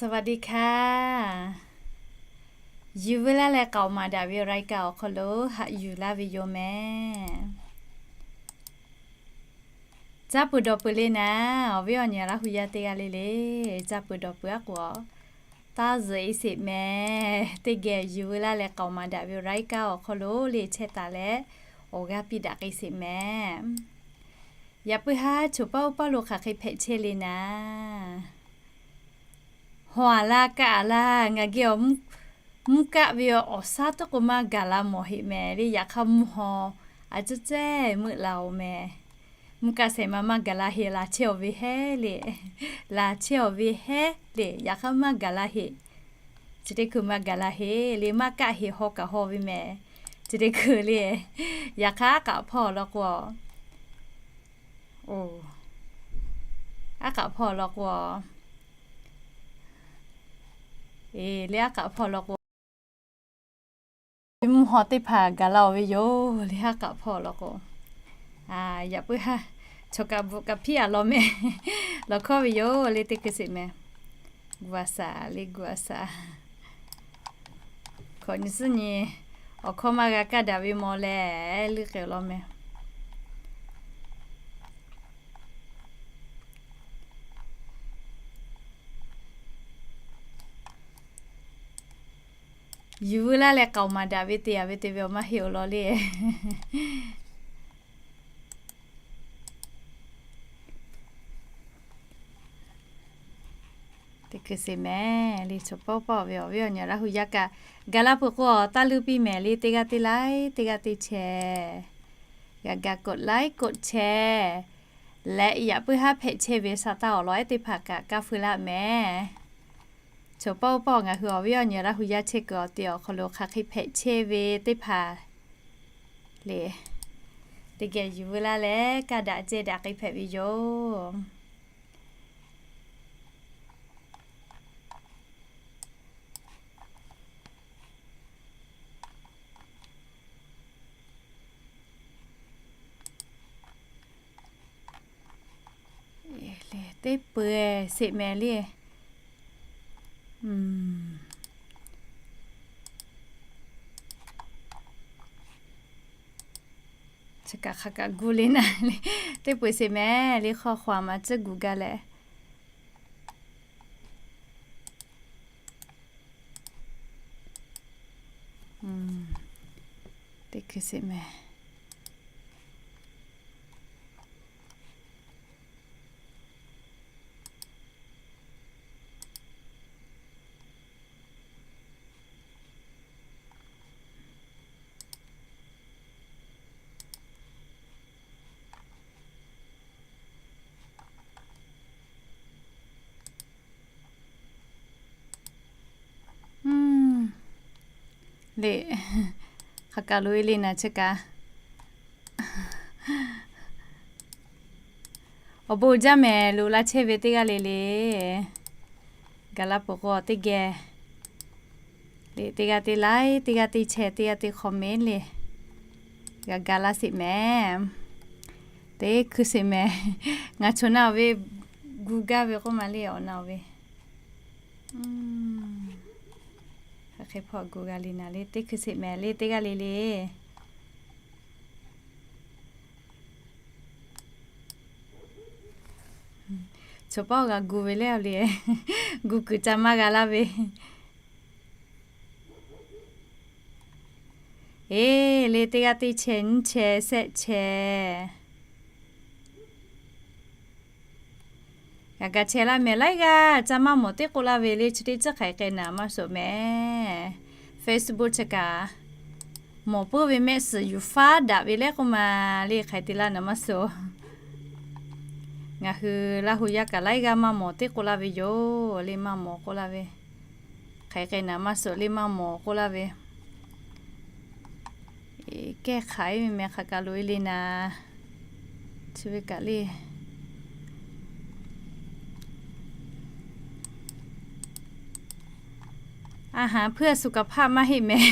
สวัสดีค่ะ Yuˬ veu laˇ leh k'aoˍ maˍ daꞈ ve รายการ awˬ hk'aw lo haꞈ yuˬ laˇ ve yoˬ mehˍ. Caˇ peuˬ dawˬ peuˬ le naˍ, awˬ viˉ awˬ nyi Laˇ hu yaˇ teˇ g'aˇ le le, caˇ peuˬ dawˬ peuˬ aˉ k'o, taˇ zuhꞈ e sheˍ mehˍ. Teˇ geh yuˬ veu laˇ leh k'aoˍ maˍ daꞈ ve รายการ awˬ hk'aw lo le chehˇ taˍ leh, awˬ g'aˇ piˇ daꞈ k'ai sheˍ mehˍ. Yaꞈ puiˉ haˉ choˬ paˇ oˇ paˇ lo hk'aˬ hk'e hpehꞈ chehˇ le naˍ, haw aˬ laˇ kaˆ aˬ laˇ ngaˬ geh awˬ mvuhˇ kaˆ ve awˬ shaˉ tuˉ k'o maˇ gaˬ la mawˬ heˆ mehˍ le. Yaꞈ hk'aˇ mvuhˇ haw a cuˇ cehˇ meuˆ la oˬ mehˍ. Mvuhˇ kaˆ shehˍ ma maˇ gaˬ la heˆ. Laˬ chehˇ awˬ ve hehˉ le, laˬ chehˇ awˬ ve hehˉ le. Yaꞈ hk'aˇ maˇ gaˬ la heˆ. Chi teˇ hkui maˇ gaˬ la heˆ le. Maˇ kaˆ heˆ, haw kaꞈ haw ve mehˍ. Chi teˇ hkui le, yaꞈ hk'aˇ aˉ k'aꞈ hpawˇ law k'o, oˬ, aˉ k'aꞈ hpawˇ law k'o, e le aˉ k'aꞈ hpawˇ law k'o, mvuhˇ haw teˇ hpaˍ gaˬ la oˬ ve yoˬ le. Aˉ k'aꞈ hpawˇ law k'o, yaꞈ puiˉ haˉ choˬ kaꞈ bvuhꞈ kaꞈ hpiˇ aˬ law mehˍ. Lawˬ hkawˇ ve yoˬ le. Teˇ hkui sheˍ mehˍ. Gu a shaˍ le, gu a shaˍ. Hkawꞈ nyi suhˉ nyi awˬ hkawˇ maˇ g'a kaˇ daꞈ ve maw leh, leuˆ k'ai law mehˍ. Yuˬ veu laˇ leh k'aoˍ maˍ daꞈ ve te yaꞈ ve te ve awˬ maˇ heˆ awˬ lawn le. Teˇ hkui sheˍ mehˍ le. Choˬ paˇ paˇ ve awˬ viˉ awˬ nyi Laˇ hu yaˇ kaꞈ gaˬ la peuˬ k'o, taˇ leuˆ piˇ mehˍ le. Teˇ g'aˇ teˇ laiˉ, teˇ g'aˇ teˇ chehˇ, g'a ga กดไลค์ กดแชร์ leh yaꞈ puiˉ haˉ hpehꞈ chehˇ ve sa taˇ awˬ lawn ehˉ teˇ hpaˍ kaꞈ kaˇ feu laˇ mehˍ. Choˬ paˇ oˇ paˇ ngaˬ hui awˬ viˉ awˬ nyi Laˇ hu yaˇ chehˇ kuiˬ awˬ te awˬ hk'aw lo hk'aˬ hk'e hpehꞈ chehˇ ve teˇ hpaˍ le, teˇ geh yuˬ veu laˇ leh kaˇ daꞈ cehˇ daꞈ k'ai hpehꞈ ve yoˬ. Teˇ peuˬ sheˍ mehˍ le. Chi kaꞈ hk'a kaꞈ gu le naˍ le. Teˇ peuˬ sheˍ mehˍ le. Hk'aw hk'aw a ma tcuhˉ gu gaˇ leh, teˇ hkui sheˍ mehˍ. Liꞈ, hk'aˬ kaꞈ loꞈ e le naˍ chi kaꞈ. Awˬ bon jaˇ mehˍ loꞈ la chehˇ ve teˇ g'aˇ le le. Gaˬ la peuˬ k'o teˇ geh le, teˇ g'aˇ teˇ laiˉ, teˇ g'aˇ teˇ chehˇ, teˇ g'aˇ teˇ hk'aw mehˍ le. G'a ga laˇ sheˍ mehˍ. Teˇ hkui sheˍ mehˍ. Ngaˬ choˬ na ve gu gaˇ ve k'oˆ ma le awˬ na ve. Hk'aˬ hk'e hpawˇ gu g'a le naˍ le. Teˇ hkui sheˍ mehˍ le teˇ g'aˇ le le. Choˬ paˇ g'a gu ve le le. Gu kuiˬ ca maˇ g'a laˇ ve. Eˬ le, teˇ g'aˇ teˇ chehˇ nyiˇ chehˇ shehˆ chehˇ. G'a ga chehˇ laˇ mehˍ. Laiˉ g'aˇ ca maˇ mawˬ teˇ k'oˆ laˇ ve le. Chi teˇ tcuhˉ hk'aˬ hk'e k'ai naˍ maˇ shoˍ mehˍ. Facebook chi kaꞈ mawˬ puiˉ ve mehˆ suhˍ yuˬ faˉ daꞈ ve le k'oˆ ma le. Hk'aˬ hk'e te laˇ naˍ maˇ shoˍ. Ngaˬ hui Laˇ hu yaˇ kaꞈ laiˉ g'aˇ maˇ mawˬ teˇ k'oˆ laˇ ve yoˬ le. Maˇ mawˬ k'oˆ laˇ ve. Hk'aˬ hk'e k'ai naˍ maˇ shoˍ le. Maˇ mawˬ k'oˆ laˇ ve. Kehˇ hk'aˬ e ve mehˍ. Hk'aˬ kaꞈ loꞈ e le naˍ. Chi ve kaꞈ le อาหารเพื่อสุขภาพ maˇ heˆ mehˍ.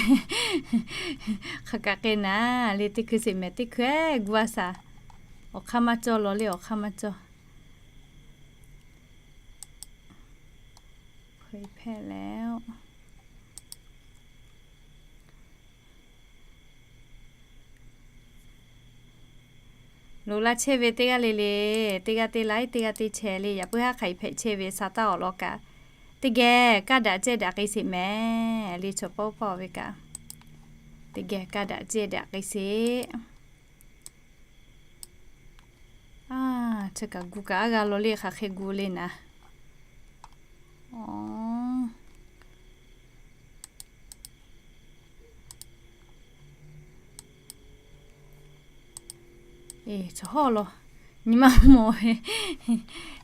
Hk'aˬ kaꞈ k'ai naˍ le. Teˇ hkui sheˍ mehˍ. Teˇ hkui gu a shaˍ. Awˬ hk'aˇ maˇ cawˇ law le. Awˬ hk'aˇ maˇ cawˇ. Hpehꞈ leh, loꞈ la chehˇ ve teˇ g'aˇ le le, teˇ g'aˇ teˇ laiˉ, teˇ g'aˇ teˇ chehˇ le, yaꞈ puiˉ haˉ hk'aˬ hk'e hpehꞈ chehˇ ve sa taˇ awˬ lawn kaꞈ, teˇ geh kaˇ daꞈ cehˇ daꞈ k'ai sheˍ mehˍ le. Chaw pawˆ pawˆ ve kaꞈ, teˇ geh kaˇ daꞈ cehˇ daꞈ k'ai sheˍ. Chi kaꞈ gu kaꞈ aˉ g'a law le, hk'aˬ hk'e gu le naˍ. Eˬ, chaw hawˉ law, nyi ma mawˬ ve,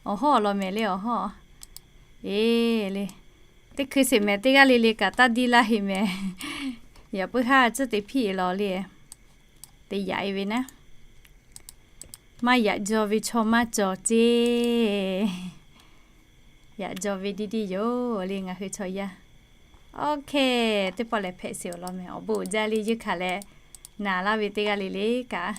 awˬ hawˉ law mehˍ le, awˬ hawˉ. Eˬ le, teˇ hkui sheˍ mehˍ, teˇ g'aˇ le le kaꞈ taˇ diˇ laˇ heˆ mehˍ. Yaꞈ puiˉ haˉ tcuhˉ te hpiˇ law le, te yaꞈ e ve naˉ. Maˇ yaꞈ jaw ve chaw maˇ cawˬ ceˇ. Yaꞈ jaw ve diˇ diˇ yoˬ le ngaˬ hui chaw yaˇ. Oˇ hk'e, teˇ pawˆ lehˬ hpehꞈ sheˍ awˬ lawn mehˍ. Awˬ bon uiˍ jaˇ le, yeunˇ hkanˍ leh naˍ laˇ ve teˇ g'aˇ le le kaꞈ,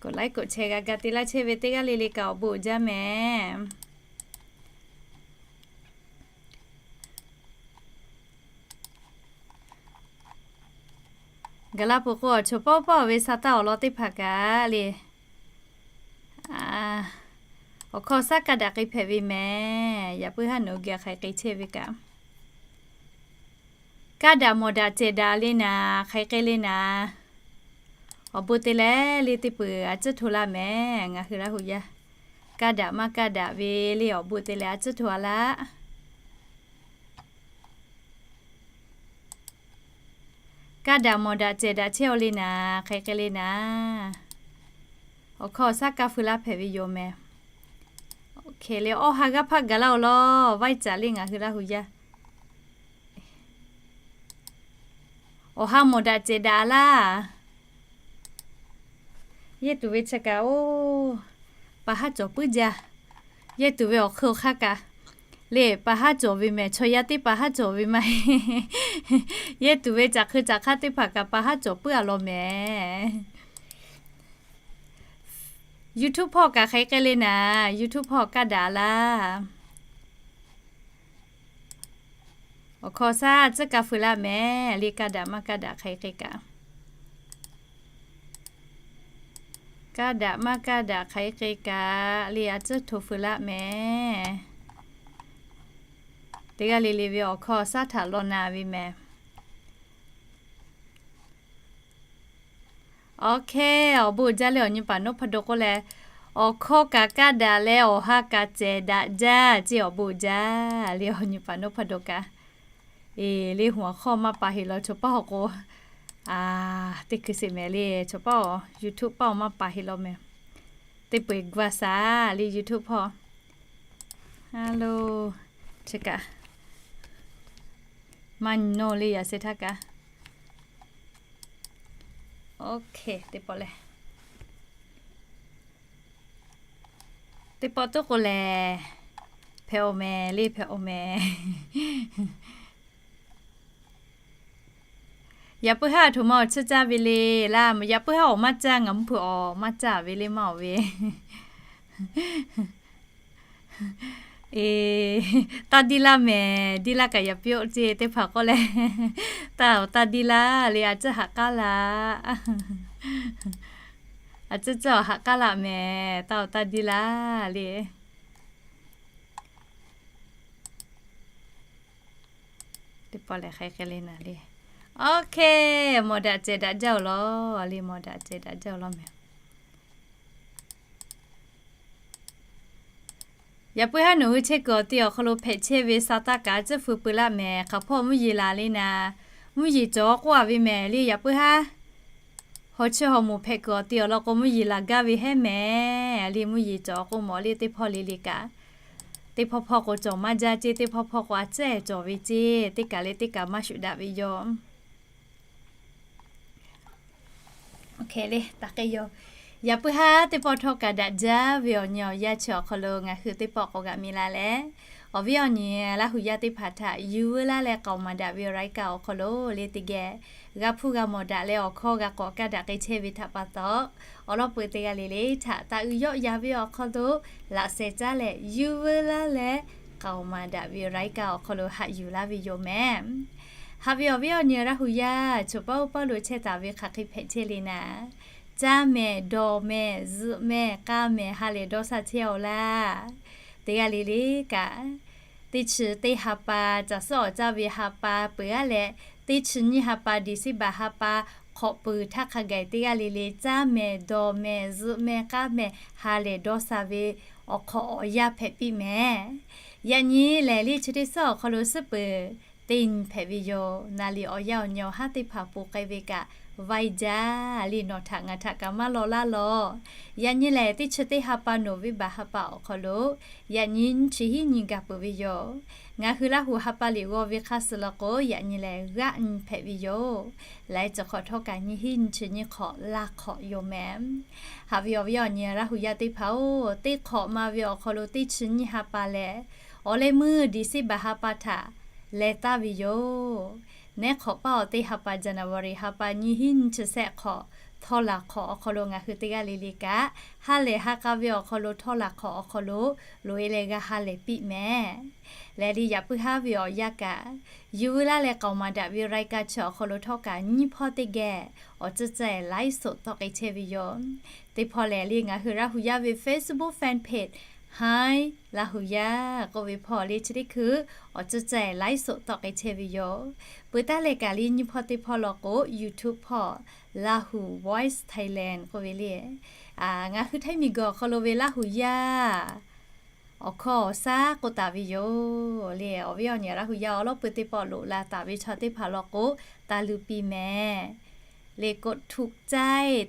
koꞈ laiˉ koꞈ chehˇ g'a ga te laˇ chehˇ ve teˇ g'aˇ le le kaꞈ awˬ bon uiˍ jaˇ mehˍ. Gaˬ la peuˬ k'o, chaw pawˆ pawˆ ve sa taˇ awˬ lawn teˇ hpaˍ kaꞈ le, awˬ hkawˇ shaˉ kaˇ daꞈ k'ai hpehꞈ ve mehˍ. Yaꞈ puiˉ haˉ nawˬ hui geh hk'aˬ hk'e k'ai chehˇ ve kaꞈ, kaˇ daꞈ mawˬ daꞈ cehˬ daꞈ le naˍ, hk'aˬ hk'e k'ai le naˍ, awˬ bon te leh le teˇ peuˬ a ciˉ hto laˇ mehˍ. Ngaˬ hui Laˇ huˍ yaˇ kaˇ daꞈ maˇ kaˇ daꞈ ve le awˬ bon te leh a ciˉ hto a laˇ. Kaˇ daꞈ mawˬ daꞈ cehˬ daꞈ chehˇ aw le naˍ, hk'aˬ hk'e k'ai le naˍ, awˬ hkawˇ shaˉ kaˇ feu laˇ hpehꞈ ve yoˬ mehˍ. Oˇ hk'e le, awˬ ha g'aˇ hpaˇ gaˬ laˇ awˬ lawn vaiˇ caꞈ le ngaˬ hui Laˇ huˍ yaˇ awˬ ha mawˬ daꞈ cehˬ daꞈ laˇ. Yehˇ tuˬ ve chi kaꞈ oˇ, pa haˉ cawˬ puiˉ jaˇ. Yehˇ tuˬ ve awˬ hk'eun awˬ hk'aˇ kaꞈ le, pa haˉ cawˬ ve mehˍ. Chaw yaˇ teˇ pa haˉ cawˬ ve maˇ heˆ. Yehˇ tuˬ ve caꞈ hk'eun caꞈ hk'aˇ teˇ hpaˍ kaꞈ pa haˉ cawˬ puiˉ a lawn mehˍ. YouTube hpawˇ kaꞈ hk'aˬ hk'e k'ai le naˍ, YouTube hpawˇ kaˇ daꞈ laˇ. Awˬ hkawˇ shaˉ tcuhˉ kaˇ feu laˇ mehˍ le, kaˇ daꞈ maˇ kaˇ daꞈ hk'aˬ hk'e k'ai kaꞈ, kaˇ daꞈ maˇ kaˇ daꞈ hk'aˬ hk'e k'ai kaꞈ le, a tcuhˉ hto feu laˇ mehˍ. Teˇ g'aˇ le le ve awˬ hkawˇ shaˉ htaꞈ law na ve mehˍ. Oˇ hk'e, awˬ bon uiˍ jaˇ le awˬ nyi paˍ nawˉ hpaˇ do k'oˆ leh, awˬ hkawˇ kaꞈ kaˇ daꞈ leh awˬ ha kaꞈ cehˬ daꞈ jaˇ ceˇ. Awˬ bon uiˍ jaˇ le awˬ nyi paˍ nawˉ hpaˇ do kaꞈ. Eˬ, le huˍ awˬ hk'aw maˇ pa heˆ law chaw paˇ awˬ k'o, a, teˇ hkui sheˍ mehˍ le chaw paˇ awˬ YouTube paˇ awˬ maˇ pa heˆ law mehˍ. Teˇ peu eˬ g'uˇ a shaˍ le YouTube hpawˇ. Hello, chi kaꞈ maˇ nyi nawˇ le yaꞈ sheh htaˇ kaꞈ. Oˇ hk'e teˇ pawˆ lehˬ, teˇ pawˆ tuˉ k'o lehˬ, hpehꞈ awˬ mehˍ le hpehꞈ awˬ mehˍ. Yaꞈ puiˉ haˉ a htoꞈ ma awˬ tsuhˇ caˇ ve le laˇ. Yaꞈ puiˉ haˉ awˬ maˇ caˇ, ngaˬ mvuhˇ hpeuꞈ awˬ maˇ caˇ ve le maˇ awˬ ve. Eˬ, taˇ diˇ laˇ mehˍ. Diˇ laˇ kaꞈ yaꞈ piˇ oˆ ceˇ teˇ hpaˍ k'oˆ leh, taˇ awˬ taˇ diˇ laˇ le, a ciˉ haꞈ k'aˉ laˇ. A ciˉ ciˉ awˬ haꞈ k'aˉ laˇ mehˍ. Taˇ awˬ taˇ diˇ laˇ le. Teˇ pawˆ lehˬ hk'aˬ hk'e le naˍ le. Oˇ hk'e, mawˬ daꞈ cehˬ daꞈ jaˇ awˬ lawn le, mawˬ daꞈ cehˬ daꞈ jaˇ awˬ lawn mehˍ. Yaꞈ puiˉ haˉ nawˬ hui chehˇ kuiˬ awˬ ti awˬ hk'aw lo hpehꞈ chehˇ ve sa taˇ kaꞈ a ciˉ feu peu laˇ mehˍ. Hk'aˬ hpawˇ mvuhˇ yeˬ laˬ le naˍ, mvuhˇ yeˬ cawˬ k'oˆ a ve mehˍ le. Yaꞈ puiˉ haˉ hawˬ chi hawˬ moˍ hpehꞈ kuiˬ awˬ ti awˬ lawn k'o mvuhˇ yeˬ laˬ gaˇ ve heˉ mehˍ le. Mvuhˇ yeˬ cawˬ k'o mawˬ le teˇ hpawˇ le le kaꞈ, teˇ hpawˇ hpawˇ k'o cawˬ maˇ jaˇ ceˇ, teˇ hpawˇ hpawˇ k'o a ciˉ cawˬ ve ceˇ, teˇ kaˬ leh teˇ kaˬ maˇ shuˍ daꞈ ve yoˬ. Oˇ hk'e le, taˇ k'e yoˬ. Yaꞈ puiˉ haˉ teˇ pawˆ htawˇ kaꞈ daꞈ jaˇ ve awˬ nyi awˬ yanˇ chi awˬ hk'aw lo ngaˬ hui teˇ pawˆ k'awꞈ g'aꞈ mi la leh, Awˬ viˉ awˬ nyi Laˇ huˍ yaˇ teˇ hpaˍ htaꞈ yuˬ veu laˇ leh k'aoˍ maˍ daꞈ ve awˬ รายการ awˬ hk'aw lo le teˇ geh g'a hpuˇ g'a mawˬ daꞈ leh awˬ hkawˇ g'a k'awꞈ kaˇ daꞈ k'ai chehˇ ve htaꞈ pa taw, awˬ lawn peuˬ teˇ g'aˇ le le htaꞈ taꞈ uiˍ yawˆ yan ve awˬ hk'aw lo laꞈ sheh caˉ leh yuˬ veu laˇ leh k'aoˍ maˍ daꞈ ve awˬ รายการ awˬ hk'aw lo haꞈ yuˬ laˇ ve yoˬ mehˍ. Haꞈ ve awˬ viˉ awˬ nyi Laˇ huˍ yaˇ choˬ paˇ oˇ paˇ lo chehˇ taˍ ve hk'aˬ hk'e hpehꞈ chehˇ le naˍ, caˇ mehˍ, dawˬ mehˍ, zuhꞈ mehˍ, k'aˇ mehˍ, ha lehˬ dawˇ sha chehˇ-aw laˇ. Teˇ g'aˇ le le kaꞈ, teˇ chi teˇ ha pa, caˬ suhˉ awˬ caˇ ve ha pa peuˬ-aˉ leh, teˇ chi nyiˇ ha pa, December ha pa hk'awꞈ peuˬ htaˇ hk'a gaˬ teˇ g'aˇ le le caˇ mehˍ, dawˬ mehˍ, zuhꞈ mehˍ, k'aˇ mehˍ, ha lehˬ dawˇ sha ve awˬ hk'awꞈ awˬ yanˇ hpehꞈ piˇ mehˍ. Yaꞈ nyi lehˬ le chi teˇ suhˉ awˬ hk'aw lo suhˉ peuˬ teˇ nyi hpehꞈ ve yoˬ. Naˍ liꞈ awˬ yanˇ awˬ nyi awˬ haˉ teˇ hpaˍ ponˬ k'ai ve kaꞈ, vaiˇ jaˇ le nawˬ htaꞈ ngaˬ htaꞈ kaꞈ maˇ law laˇ law. Yaꞈ nyi lehˬ teˇ chi teˇ ha pa November ha pa awˬ hk'aw lo yaꞈ nyi nyiˇ chi hiˉ nyi gaˬ peuˬ ve yoˬ. Ngaˬ hui Laˇ huˍ ha pa liꞈ g'aw ve hk'aˇ suh law k'o, yaꞈ nyi lehˬ g'aˆ nyi hpehꞈ ve yoˬ. Laiˉ ceuˬ hk'awꞈ htawˇ kaꞈ nyiˇ hiˉ nyiˇ chi nyiˇ hk'awꞈ laˇ hk'awꞈ yoˬ mehˍ. Haꞈ ve awˬ viˉ awˬ nyi Laˇ huˍ yaˇ teˇ hpaˍ-oˬ, teˇ hk'awꞈ ma ve awˬ hk'aw lo teˇ chi nyiˇ ha pa lehˬ, awˬ leh meuˇ December ha pa htaꞈ leh taˍ ve yoˬ. Neˉ hk'awꞈ paˇ awˬ teˇ ha pa January ha pa nyiˇ hiˉ nyiˇ chi sehˆ hk'awꞈ, htawˇ laˬ hk'awꞈ awˬ hk'aw lo ngaˬ hui teˇ g'aˇ le le kaꞈ, ha lehˬ ha k'a ve awˬ hk'aw lo htawˇ laˬ hk'awꞈ awˬ hk'aw lo loꞈ-e leh g'a ha lehˬ piˇ mehˍ. Lehˬ le yaꞈ puiˉ haˉ ve awˬ yanˇ kaꞈ, yuˬ veu laˇ leh k'aoˍ maˍ daꞈ ve รายการ chi awˬ hk'aw lo htawˇ kaꞈ nyiˇ hpawˇ teˇ geh awˬ tcuhˇ cehˬ ไลฟ์สด tawˆ k'ai chehˇ ve yoˬ. Teˇ hpawˇ lehˬ le ngaˬ hui Laˇ huˍ yaˇ ve Facebook fan page Hi Laˇ huˍ yaˇ k'oˆ ve hpawˇ le chi teˇ hkui awˬ tcuhˇ cehˬ ไลฟ์สด tawˆ k'ai chehˇ ve yoˬ. Peuˬ taˉ leh kaꞈ le nyiˇ hpawˇ teˇ hpawˇ law k'o YouTube hpawˇ Lahu Voice Thailand k'oˆ ve le, ngaˬ hui Htaiˇ miˬguiˬ awˬ hk'aw lo ve Laˇ huˍ yaˇ awˬ hkawˇ awˬ shaˉ k'oˆ taˍ ve yoˬ le. Awˬ viˉ awˬ nyi Laˇ huˍ yaˇ awˬ lawn peuˬ teˇ pawˆ loꞈ la taˍ ve chaw teˇ hpaˍ law k'o, taˇ luˬ piˇ mehˍ. Le กดถูกใจ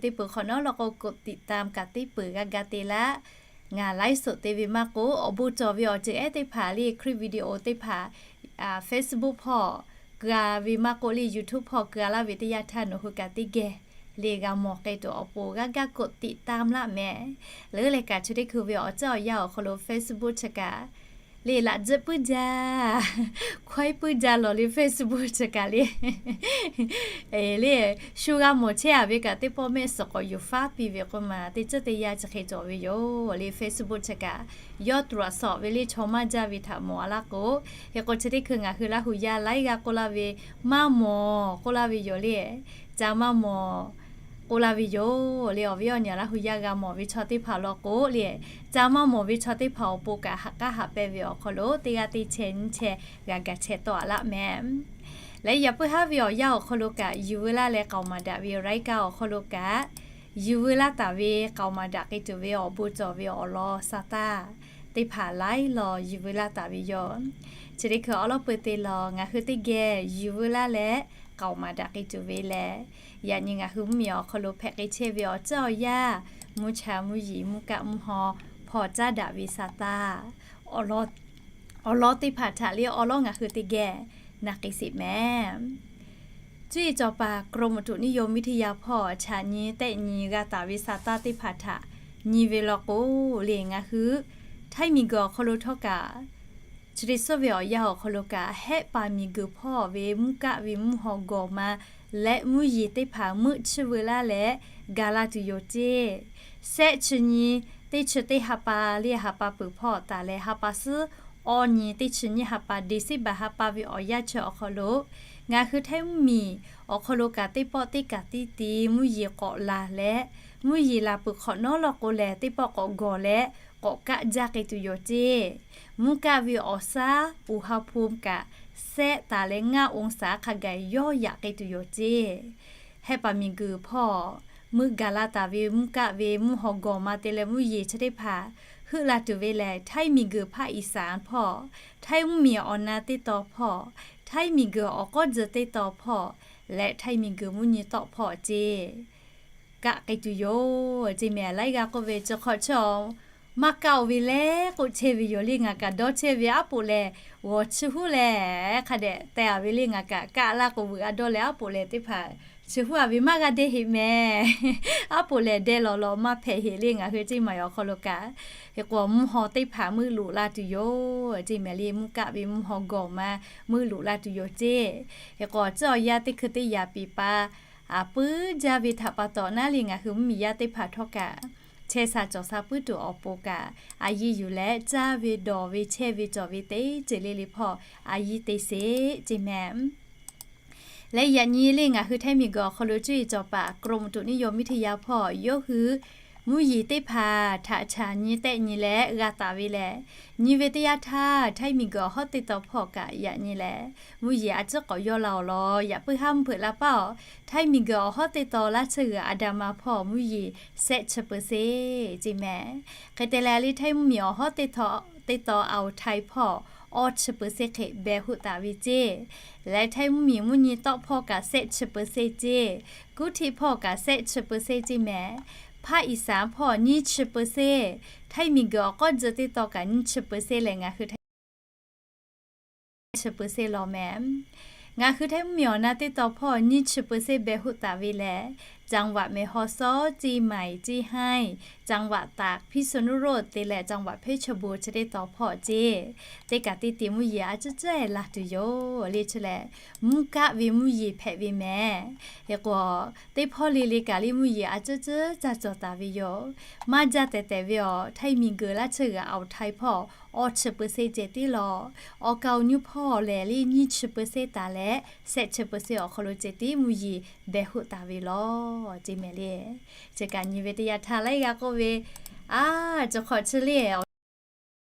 teˇ peuˬ hk'awꞈ nawˉ law k'o กดติดตาม kaꞈ teˇ peuˬ g'a ga te laˇ. Ngaˬ ไลฟ์สด te ve maˇ k'oˆ, awˬ bon cawˬ ve awˬ ceuˬ ehˉ teˇ hpaˍ le คลิปวิดีโอ teˇ hpaˍ Facebook hpawˇ keu-a ve maˇ k'oˆ le YouTube hpawˇ keu-a laˇ ve teˇ yanˇ htaˇ nawˬ hui kaꞈ teˇ geh le g'a mawˬ k'ai tuˬ awˬ pon g'aˇ gaˇ กดติดตาม laˇ mehˍ. Leuˉ leh kaꞈ chi teˇ hkui ve awˬ ceuˬ awˬ yanˇ awˬ hk'aw lo Facebook chi kaꞈ le laꞈ tzuhˆ puiˉ jaˇ, hkawehˉ puiˉ jaˇ lawˬ le Facebook chi kaꞈ le le shu g'a mawˬ chehˇ-a ve kaꞈ teˇ pawˆ mehˆ suhˍ k'awꞈ yuˬ faˉ piˇ ve k'oˆ ma teˇ ceuˬ teˇ yanˇ chi hk'e cawˬ ve yoˬ le. Facebook chi kaꞈ yawˇ ตรวจสอบ ve le chaw maˇ jaˇ ve htaꞈ mawˬ-a laˇ k'o, hk'e k'o chi teˇ hkui ngaˬ hui Laˇ huˍ yaˇ laiˉ g'aˇ k'oˆ laˇ ve maˇ mawˬ k'oˆ laˇ ve yoˬ le. Ca maˇ mawˬ k'oˆ laˇ ve yoˬ le. Awˬ viˉ awˬ nyi Laˇ huˍ yaˇ g'a mawˬ ve chaw teˇ hpaˍ law k'o le, ca maˇ mawˬ ve chaw teˇ hpaˍ awˬ pon kaꞈ haꞈ k'aˉ haꞈ pehnˇ ve awˬ hk'aw lo teˇ g'aˇ teˇ chehˇ nyiˇ chehˇ g'a ga chehˇ tawˆ-a laˇ mehˍ. Leh yaꞈ puiˉ haˉ ve awˬ yanˇ awˬ hk'aw lo kaꞈ yuˬ veu laˇ leh k'aoˍ maˍ daꞈ ve รายการ awˬ hk'aw lo kaꞈ yuˬ veu laˇ taˍ ve k'aoˍ maˍ daꞈ k'ai tuˬ ve awˬ bon cawˬ ve awˬ lawn sa taˇ teˇ hpaˍ laiˉ law yuˬ veu laˇ taˍ ve yoˬ. Chi teˇ hkui awˬ lawn peuˬ te law ngaˬ hui teˇ geh yuˬ veu laˇ leh k'aoˍ maˍ daꞈ k'ai tuˬ ve lehˬ, yaꞈ nyi ngaˬ hui mvuhˇmiˬ awˬ hk'aw lo hpehꞈ k'ai chehˇ ve awˬ ceuˬ awˬ yanˇ, mvuhˇ cha mvuhˇ yeˬ mvuhˇ kaˆ mvuhˇ haw hpawˇ caˉ daꞈ ve sa taˇ awˬ lawn teˇ hpaˍ htaꞈ le awˬ lawn ngaˬ hui teˇ geh na k'ai sheˍ mehˍ. Cuˇ yiˍ cawˬ paˍ กรมอุตุนิยมวิทยา hpawˇ chaꞈ nyi tehˆ nyi g'a taˍ ve sa taˇ teˇ hpaˍ htaꞈ nyi ve law k'o le ngaˬ hui Htaiˇ miˬguiˬ awˬ hk'aw lo htawˇ kaꞈ chi teˇ suhˉ ve awˬ yanˇ awˬ hk'aw lo kaꞈ Hehˆ paˍ miˬguiˬ hpawˇ ve mvuhˇ kaˆ ve mvuhˇ haw gawˬ ma leh mvuhˇ yeˬ teˇ hpaˍ meuˆ chiˇ veu laˇ leh gaˬ la tuˬ yoˬ ceˇ. Sehˆ chi nyi teˇ chi teˇ ha pa le ha pa peuˬ hpawˇ taˍ leh ha pa suhˉ awˇ nyi teˇ chi nyiˇ ha pa December ha pa ve awˬ yanˇ chi awˬ hk'aw lo ngaˬ hui Htaiˇ mvuhˇmiˬ awˬ hk'aw lo kaꞈ teˇ pawˆ teˇ kaꞈ tiˉ ti mvuhˇ yeˬ k'awꞈ laˬ leh, mvuhˇ yeˬ laˬ peuˬ hk'awꞈ nawˉ law k'o lehˬ teˇ pawˆ k'awꞈ gawˬ leh k'awꞈ kaˆ jaˇ k'ai tuˬ yoˬ ceˇ. Mvuhˇ kaˆ ve awˬ shaˉ อุณหภูมิ kaꞈ sehˆ taˍ leh ngaˇ องศา hk'a gaˬ yawˇ yaꞈ k'ai tuˬ yoˬ ceˇ. Hehˆ paˍ miˬguiˬ hpawˇ meuˆ gaˬ la taˍ ve mvuhˇ kaˆ ve mvuhˇ haw gawˬ ma te leh mvuhˇ yeˬ chi teˇ hpaˍ heuˆ la tuˬ ve lehˬ, Htaiˇ miˬguiˬ ภาคอีสาน hpawˇ, Htaiˇ mvuhˇmiˬ awˬ na teˇ tawn hpawˇ, Htaiˇ miˬguiˬ awˬ k'awˉ tcuh teˇ tawn hpawˇ leh Htaiˇ miˬguiˬ mvuhˇ nyi tawˆ hpawˇ ceˇ kaˆ k'ai tuˬ yoˬ ceˇ mehˍ. Laiˉ g'aˇ k'oˆ ve chi hk'awꞈ chi-a maˇ kaˆ-o ve leh k'oˆ chehˇ ve yoˬ le. Ngaˬ kaꞈ dawˇ chehˇ ve aˉ poꞈ lehˬ g'awˬ chi huˉ leh hk'a dehꞈ teh-a ve le. Ngaˬ kaꞈ kaˆ laˇ k'o veuꞈ a dawˇ leh aˉ poꞈ lehˬ teˇ hpaˍ Chi hui a ve maˇ g'a deh heꞈ mehˍ. Aˉ poꞈ lehˬ deh lawˬ lawˬ maˇ hpehꞈ heꞈ le ngaˬ hui ceˇ maˬ awˬ hk'aw lo kaꞈ. Hk'e k'o mvuhˇ haw teˇ hpaˍ meuˆ loꞈ la tuˬ yoˬ ceˇ mehˍ le. Mvuhˇ kaˆ ve mvuhˇ haw gawˬ ma meuˆ loꞈ la tuˬ yoˬ ceˇ. Hk'e k'o tcuhˉ awˬ yanˇ teˇ hkui teˇ yaꞈ piˍ pa a puiˉ jaˇ ve htaꞈ pa taw naˉ le ngaˬ hui mvuhˇmiˬ yaˇ teˇ hpaˍ htawˇ kaꞈ chehˇ sha cawˬ sha puiˉ tuˬ awˬ pon kaꞈ a yiˇ yuˬ leh caˇ ve dawˬ ve chehˇ ve cawˬ ve teˇ ceuˬ le le hpawˇ a yiˇ te sheˍ ceˇ mehˍ. Leh yaꞈ nyi le ngaˬ hui htaiˇ miˬguiˬ awˬ hk'aw lo cuˇ yiˍ cawˬ paˍ กรมอุตุนิยมวิทยา hpawˇ yawˇ hui mvuhˇ yeˬ teˇ hpaˍ htaꞈ chaˬ nyi tehˆ nyi leh g'a taˍ ve lehˬ, nyi ve teˇ yanˇ htaˇ htaiˇ miˬguiˬ awˬ hawˉ teˇ taw hpawˇ kaꞈ yaꞈ nyi leh mvuhˇ yeˬ a ciˉ k'awꞈ yaw la awˬ lawn yaꞈ puiˉ haˉ mvuhˇ hpeuꞈ la paˇ awˬ. Htaiˇ miˬguiˬ awˬ hawˉ teˇ taw laˇ tsuhˇ g'uiˬ a da ma hpawˇ mvuhˇ yeˬ shehˆ chi peuˬ sheˍ ceˇ mehˍ. Hk'e te leh le htaiˇ mvuhˇmiˬ awˬ hawˉ teˇ taw a oˍ htaiˍ hpawˇ awˇ chi peuˬ sheˍ hk'e behˬ hoˆ taˍ ve ceˇ. Leh htaiˇ mvuhˇmiˬ mvuhˇ nyi tawˆ hpawˇ kaꞈ shehˆ chi peuˬ sheˍ ceˇ. Kuˉ htiˆ hpawˇ kaꞈ shehˆ chi peuˬ sheˍ ceˇ mehˍ. Hpaˇ iˍ saˍ hpawˇ nyiˇ chi peuˬ sheˍ. Htaiˇ miˬguiˬ awˬ k'awˇ tcuh teˇ taw kaꞈ nyiˇ chi peuˬ sheˍ leh ngaˬ hui htaiˇ chi peuˬ sheˍ lawˬ mehˍ. Ngaˬ hui htaiˇ mvuhˇmiˬ awˬ na teˇ taw hpawˇ nyiˇ chi peuˬ sheˍ behˬ hoˆ taˍ ve lehˬ, จังหวัดแม่ฮ่องสอน ceˇ maˬ ceˇ haˉ, จังหวัดตาก พิษณุโลก te leh จังหวัดเพชรบูรณ์ chi teˇ taw hpawˇ ceˇ. Teˇ kaꞈ teˇ te mvuhˇ yeˬ a ciˉ ciˉ laˬ tuˬ yoˬ le chi lehˬ, mvuhˇ kaˆ ve mvuhˇ yeˬ hpehꞈ ve mehˍ. Hk'e k'o teˇ hpawˇ le le kaꞈ le mvuhˇ yeˬ a ciˉ ciˉ caˇ cawˬ taˍ ve yoˬ. Maˇ jaˇ tehˬ tehˬ ve awˬ htaiˇ miˬguiˬ laˇ tsuhˇ g'uiˬ a oˍ htaiˍ hpawˇ awˇ chi peuˬ sheˍ ceh tiˉ lawˬ. Awˬ kaˍ awˬ nyi hpawˇ lehˬ le nyiˇ chi peuˬ sheˍ taˍ leh shehˆ chi peuˬ sheˍ awˬ hk'aw lo ceh tiˉ mvuhˇ yeˬ behˬ hoˆ taˍ ve lawˬ ceˇ mehˍ le. Chi kaꞈ nyi ve teˇ yanˇ htaˇ laiˉ g'a k'oˆ ve, a, cawˬ hk'awꞈ chi le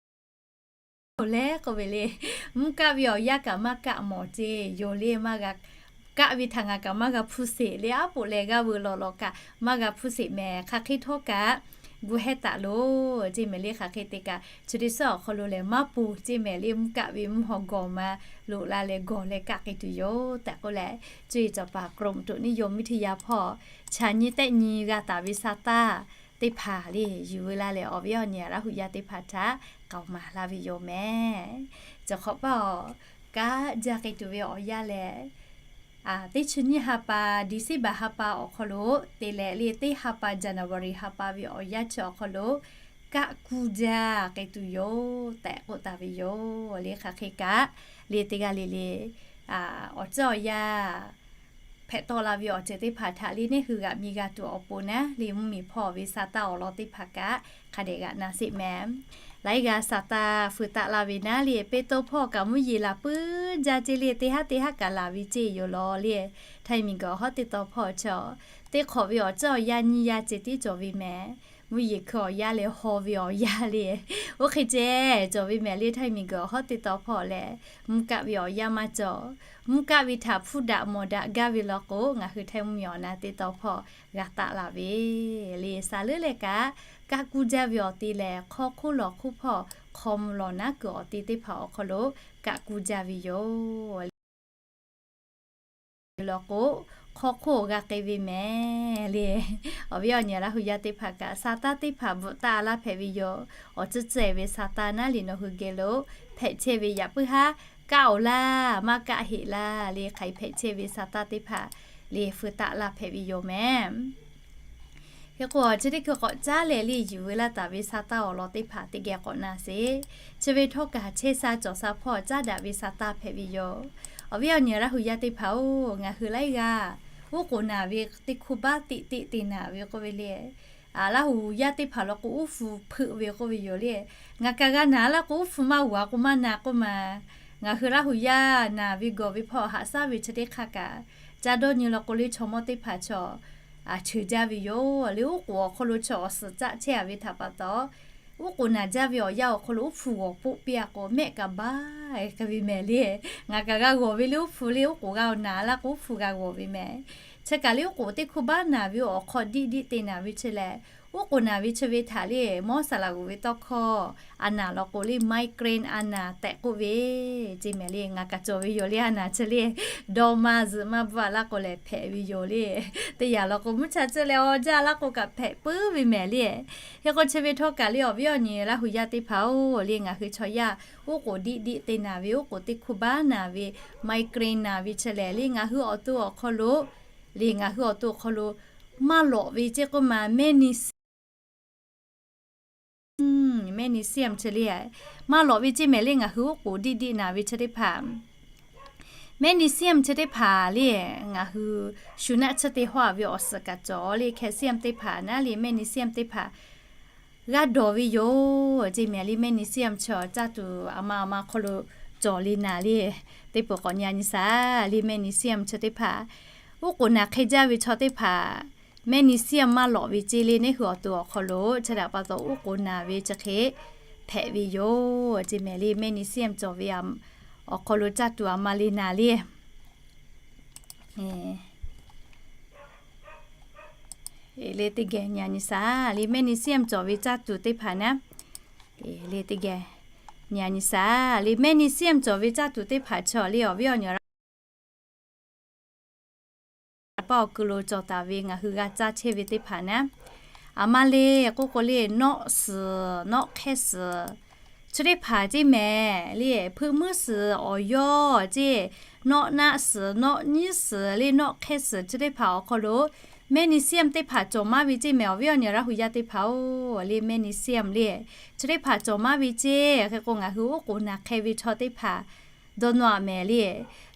awˬ leh k'oˆ ve le, mvuhˇ kaˆ ve awˬ yanˇ kaꞈ maˇ kaˆ mawˬ ceˇ yoˬ le. Maˇ g'a kaˆ ve htaꞈ ngaˬ kaꞈ maˇ g'a hpuˇ sheˍ le. Aˉ poꞈ leh g'aˇ veu lawˬ lawˬ kaꞈ maˇ g'a hpuˇ sheˍ mehˍ. Hk'aˬ hk'e htawˇ kaꞈ gu hehˇ taˍ loˬ ceˇ mehˍ le. Hk'aˬ hk'e te kaꞈ chi teˇ suhˉ awˬ hk'aw lo lehˬ maˇ ponˬ ceˇ mehˍ le. Mvuhˇ kaˆ ve mvuhˇ haw gawˬ ma loꞈ la leh gawˬ leh kaˆ k'ai tuˬ yoˬ tehꞈ k'oˆ leh, cuˇ yiˍ cawˬ paˍ กรมอุตุนิยมวิทยา hpawˇ chaˬ nyi tehˆ nyi g'a taˍ ve sa taˇ teˇ hpaˍ le yuˬ veu la leh awˬ viˉ awˬ nyi Laˇ huˍ yaˇ teˇ hpaˍ htaꞈ k'aoˍ maˍ laˇ ve yoˬ mehˍ. Cawˬ hk'awꞈ paˇ awˬ kaꞈ jaˇ k'ai tuˬ ve awˬ yanˇ lehˬ, teˇ chi nyiˇ ha pa December ha pa awˬ hk'aw lo te leh le teˇ ha pa January ha pa ve awˬ yanˇ chi awˬ hk'aw lo kaˆ kuˇ jaˇ k'ai tuˬ yoˬ tehꞈ k'oˆ taˍ ve yoˬ le. Hk'aˬ hk'e kaꞈ le teˇ g'aˇ le le awˬ ceuˬ awˬ yanˇ hpehꞈ tawˆ la ve awˬ ceuˬ teˇ hpaˍ htaꞈ le neˇ hui g'aꞈ mi g'a tuˬ awˬ pon naˉ le mvuhˇmiˬ hpawˇ ve sa taˇ awˬ lawn teˇ hpaˍ kaꞈ hk'a dehꞈ g'aꞈ na sheˍ mehˍ. Laiˉ g'aˇ sa taˇ feu taˆ la ve naˉ le Peˇtawˇ hpawˇ kaꞈ mvuhˇ yeˬ laˬ puiˉ jaˇ ceˇ le teˇ haˉ teˇ haˉ kaꞈ laˬ ve ceˇ yoˬ lawˬ le. Htaiˇ miˬguiˬ awˬ hawˉ teˇ taw hpawˇ chaw teˇ hk'awꞈ ve awˬ ceuˬ awˬ yanˇ nyiˇ yanˇ ceh tiˉ cawˬ ve mehˍ. Mvuhˇ yeˬ hkui awˬ yanˇ leh haw ve awˬ yanˇ le oˇ hk'e ceh cawˬ ve mehˍ le. Htaiˇ miˬguiˬ awˬ hawˉ teˇ taw hpawˇ lehˬ mvuhˇ kaˆ ve awˬ yanˇ maˇ cawˬ. Mvuhˇ kaˆ ve htaꞈ hpfuhˇ daꞈ mawˬ daꞈ gaˇ ve law k'o ngaˬ hui htaiˇ mvuhˇmiˬ awˬ na teˇ taw hpawˇ g'a taˆ la ve le. Sa leuˉ leh kaꞈ kaˆ kuˇ jaˇ ve awˬ te lehˬ hk'aw hk'oˆ lawˬ hk'oˆ hpawˇ hk'aw mvuh lawˬ naˉ kuiˬ awˬ te teˇ hpaˍ awˬ hk'aw lo kaˆ kuˇ jaˇ ve yoˬ le. Law k'o, hk'aw hk'oˆ g'a k'ai ve mehˍ le. Awˬ viˉ awˬ nyi Laˇ huˍ yaˇ teˇ hpaˍ kaꞈ sa taˇ teˇ hpaˍ bvuhꞈ taˆ laˇ hpehꞈ ve yoˬ. Awˬ ceuˬ ceh ve sa taˇ naˉ le nawˬ hui geh lo hpehꞈ chehˇ ve yaꞈ puiˉ haˉ kaˆ awˬ laˇ maˇ kaˆ heꞈ laˇ le. Hk'aˬ hk'e hpehꞈ chehˇ ve sa taˇ teˇ hpaˍ le feu taˆ laˇ hpehꞈ ve yoˬ mehˍ. Hk'e k'o chi teˇ hkui k'awꞈ caˉ leh le yuˬ veu laˇ taˍ ve sa taˇ awˬ lawn teˇ hpaˍ teˇ geh k'awꞈ na sheˍ. Chi ve htawˇ kaꞈ chehˇ sha cawˬ sha hpawˇ caˉ daꞈ ve sa taˇ hpehꞈ ve yoˬ. Awˬ viˉ awˬ nyi Laˇ huˍ yaˇ teˇ hpaˍ-oˬ, ngaˬ hui laiˉ g'aˇ uˉ k'oˍ naˬ ve teˇ hkuˇ baˆ teˆ teˆ te naˬ ve k'oˆ ve le. Laˇ huˍ yaˇ teˇ hpaˍ law k'o uˉ hpu hpeuꞈ ve k'oˆ ve yoˬ le. Ngaˬ kaꞈ g'a naˬ laˇ k'o uˉ hpu maˇ g'aw k'o maˇ na k'oˆ ma. Ngaˬ hui Laˇ huˍ yaˇ naˬ ve gawˬ ve hpawˇ haꞈ shaˉ ve chi teˇ hk'aˇ kaꞈ, ca dawˇ nyi law k'o le chaw mawˇ teˇ hpaˍ chaw a cheuˬ jaˇ ve yoˬ le. Uˉ k'oˍ awˬ hk'aw lo chaw awˬ suhˍ caˆ chehˇ a ve htaꞈ pa taw, uˉ k'oˍ naˬ jaˇ ve awˬ yanˇ awˬ hk'aw lo uˉ hpu g'awˬ poˆ piˇ a k'o mehˆ kaꞈ baˬ k'ai ve mehˍ le. Ngaˬ kaꞈ g'a g'awˬ ve le uˉ hpu le uˉ k'oˍ g'a naˬ laˇ k'o uˉ hpu g'a g'awˬ ve mehˍ. Chi kaꞈ le uˉ k'oˍ teˇ hkuˇ baˆ naˬ ve awˬ hk'aw diˆ diˆ te naˬ ve chi lehˬ, uˉ k'oˍ naˬ ve chi ve htaꞈ le mawˇ saˍ laꞈ g'uˬ ve tawˇ hkawˇ a naˬ law k'o le migraine a naˬ tehꞈ k'oˆ ve ceˇ mehˍ le. Ngaˬ kaꞈ cawˬ ve yoˬ le a naˬ chi le. Dawˇ maˇ zuhꞈ maˇ bvuhˆ a laˇ k'o lehˬ hpehꞈ ve yoˬ le. Teˇ yanˇ law k'o mvuhˇ cha tcuhˆ leh awˬ jaˇ laˇ k'o kaꞈ hpehꞈ puiˉ ve mehˍ le. Hk'e k'o chi ve htawˇ kaꞈ le awˬ viˉ awˬ nyi Laˇ huˍ yaˇ teˇ hpaˍ-oˬ le ngaˬ hui chaw yaˇ uˉ k'oˍ diˆ diˆ te naˬ ve uˉ k'oˍ teˇ hkuˇ baˆ naˬ ve migraine naˬ ve chi lehˬ le ngaˬ hui awˬ to awˬ hk'aw lo le ngaˬ hui awˬ to awˬ hk'aw lo maˇ lawꞈ ve ceˇ k'oˆ ma, magnesium, magnesium chi le, maˇ lawꞈ ve ceˇ mehˍ le ngaˬ hui oˉ k'oˍ diˆ diˆ naˍ ve chi teˇ hpaˍ. Magnesium chi teˇ hpaˍ le, ngaˬ hui shu naˆ tsuhˇ te hawˇ ve awˬ suhˍ kaꞈ cawˬ le, calcium teˇ hpaˍ naˉ le magnesium teˇ hpaˍ g'a dawˬ ve yoˬ ceˇ mehˍ le. Magnesium chi caˇ tuˬ a ma a ma hk'aw lo cawˬ le naˍ le, teˇ peuˬ k'awꞈ nyi a nyi shaˍ le. Magnesium chi teˇ hpaˍ oˉ k'oˍ naˍ hk'e jaˇ ve chaw teˇ hpaˍ, magnesium maˇ lawꞈ ve ceˇ le neˇ hui awˬ to awˬ hk'aw lo chi htaꞈ pa taw oˉ k'oˍ naˍ ve chi hk'e hpehꞈ ve yoˬ ceˇ mehˍ le. Magnesium cawˬ ve awˬ hk'aw lo caˇ tuˬ a ma le naˍ le. Le teˇ geh nyi a nyi shaˍ le, magnesium cawˬ ve caˇ tuˬ teˇ hpaˍ naˉ, le teˇ geh nyi a nyi shaˍ le, magnesium cawˬ ve caˇ tuˬ teˇ hpaˍ chaw le awˬ viˉ awˬ nyi paˇ awˬ kuiˬ lo cawˬ taˍ ve ngaˬ hui g'a caˇ chehˇ ve teˇ hpaˍ naˉ, a ma le k'oˆ k'o le, nawˆ suhˍ nawˆ hk'ehˇ suhˍ chi teˇ hpaˍ ceˇ mehˍ le, hpeuꞈ muiˉ suhˍ awˬ yawˇ ceˇ, nawˆ naˆ suhˍ nawˆ nyiˉ suhˍ le nawˆ hk'ehˇ suhˍ chi teˇ hpaˍ awˬ hk'aw lo magnesium teˇ hpaˍ cawˬ maˇ ve ceˇ mehˍ. Awˬ viˉ awˬ nyi Laˇ hu yaˇ teˇ hpaˍ-oˬ le, magnesium le chi teˇ hpaˍ cawˬ maˇ ve ceˇ. Hk'e k'o ngaˬ hui oˉ k'oˍ naˍ hk'e ve chaw teˇ hpaˍ dawˇ nawˇ a mehˍ le,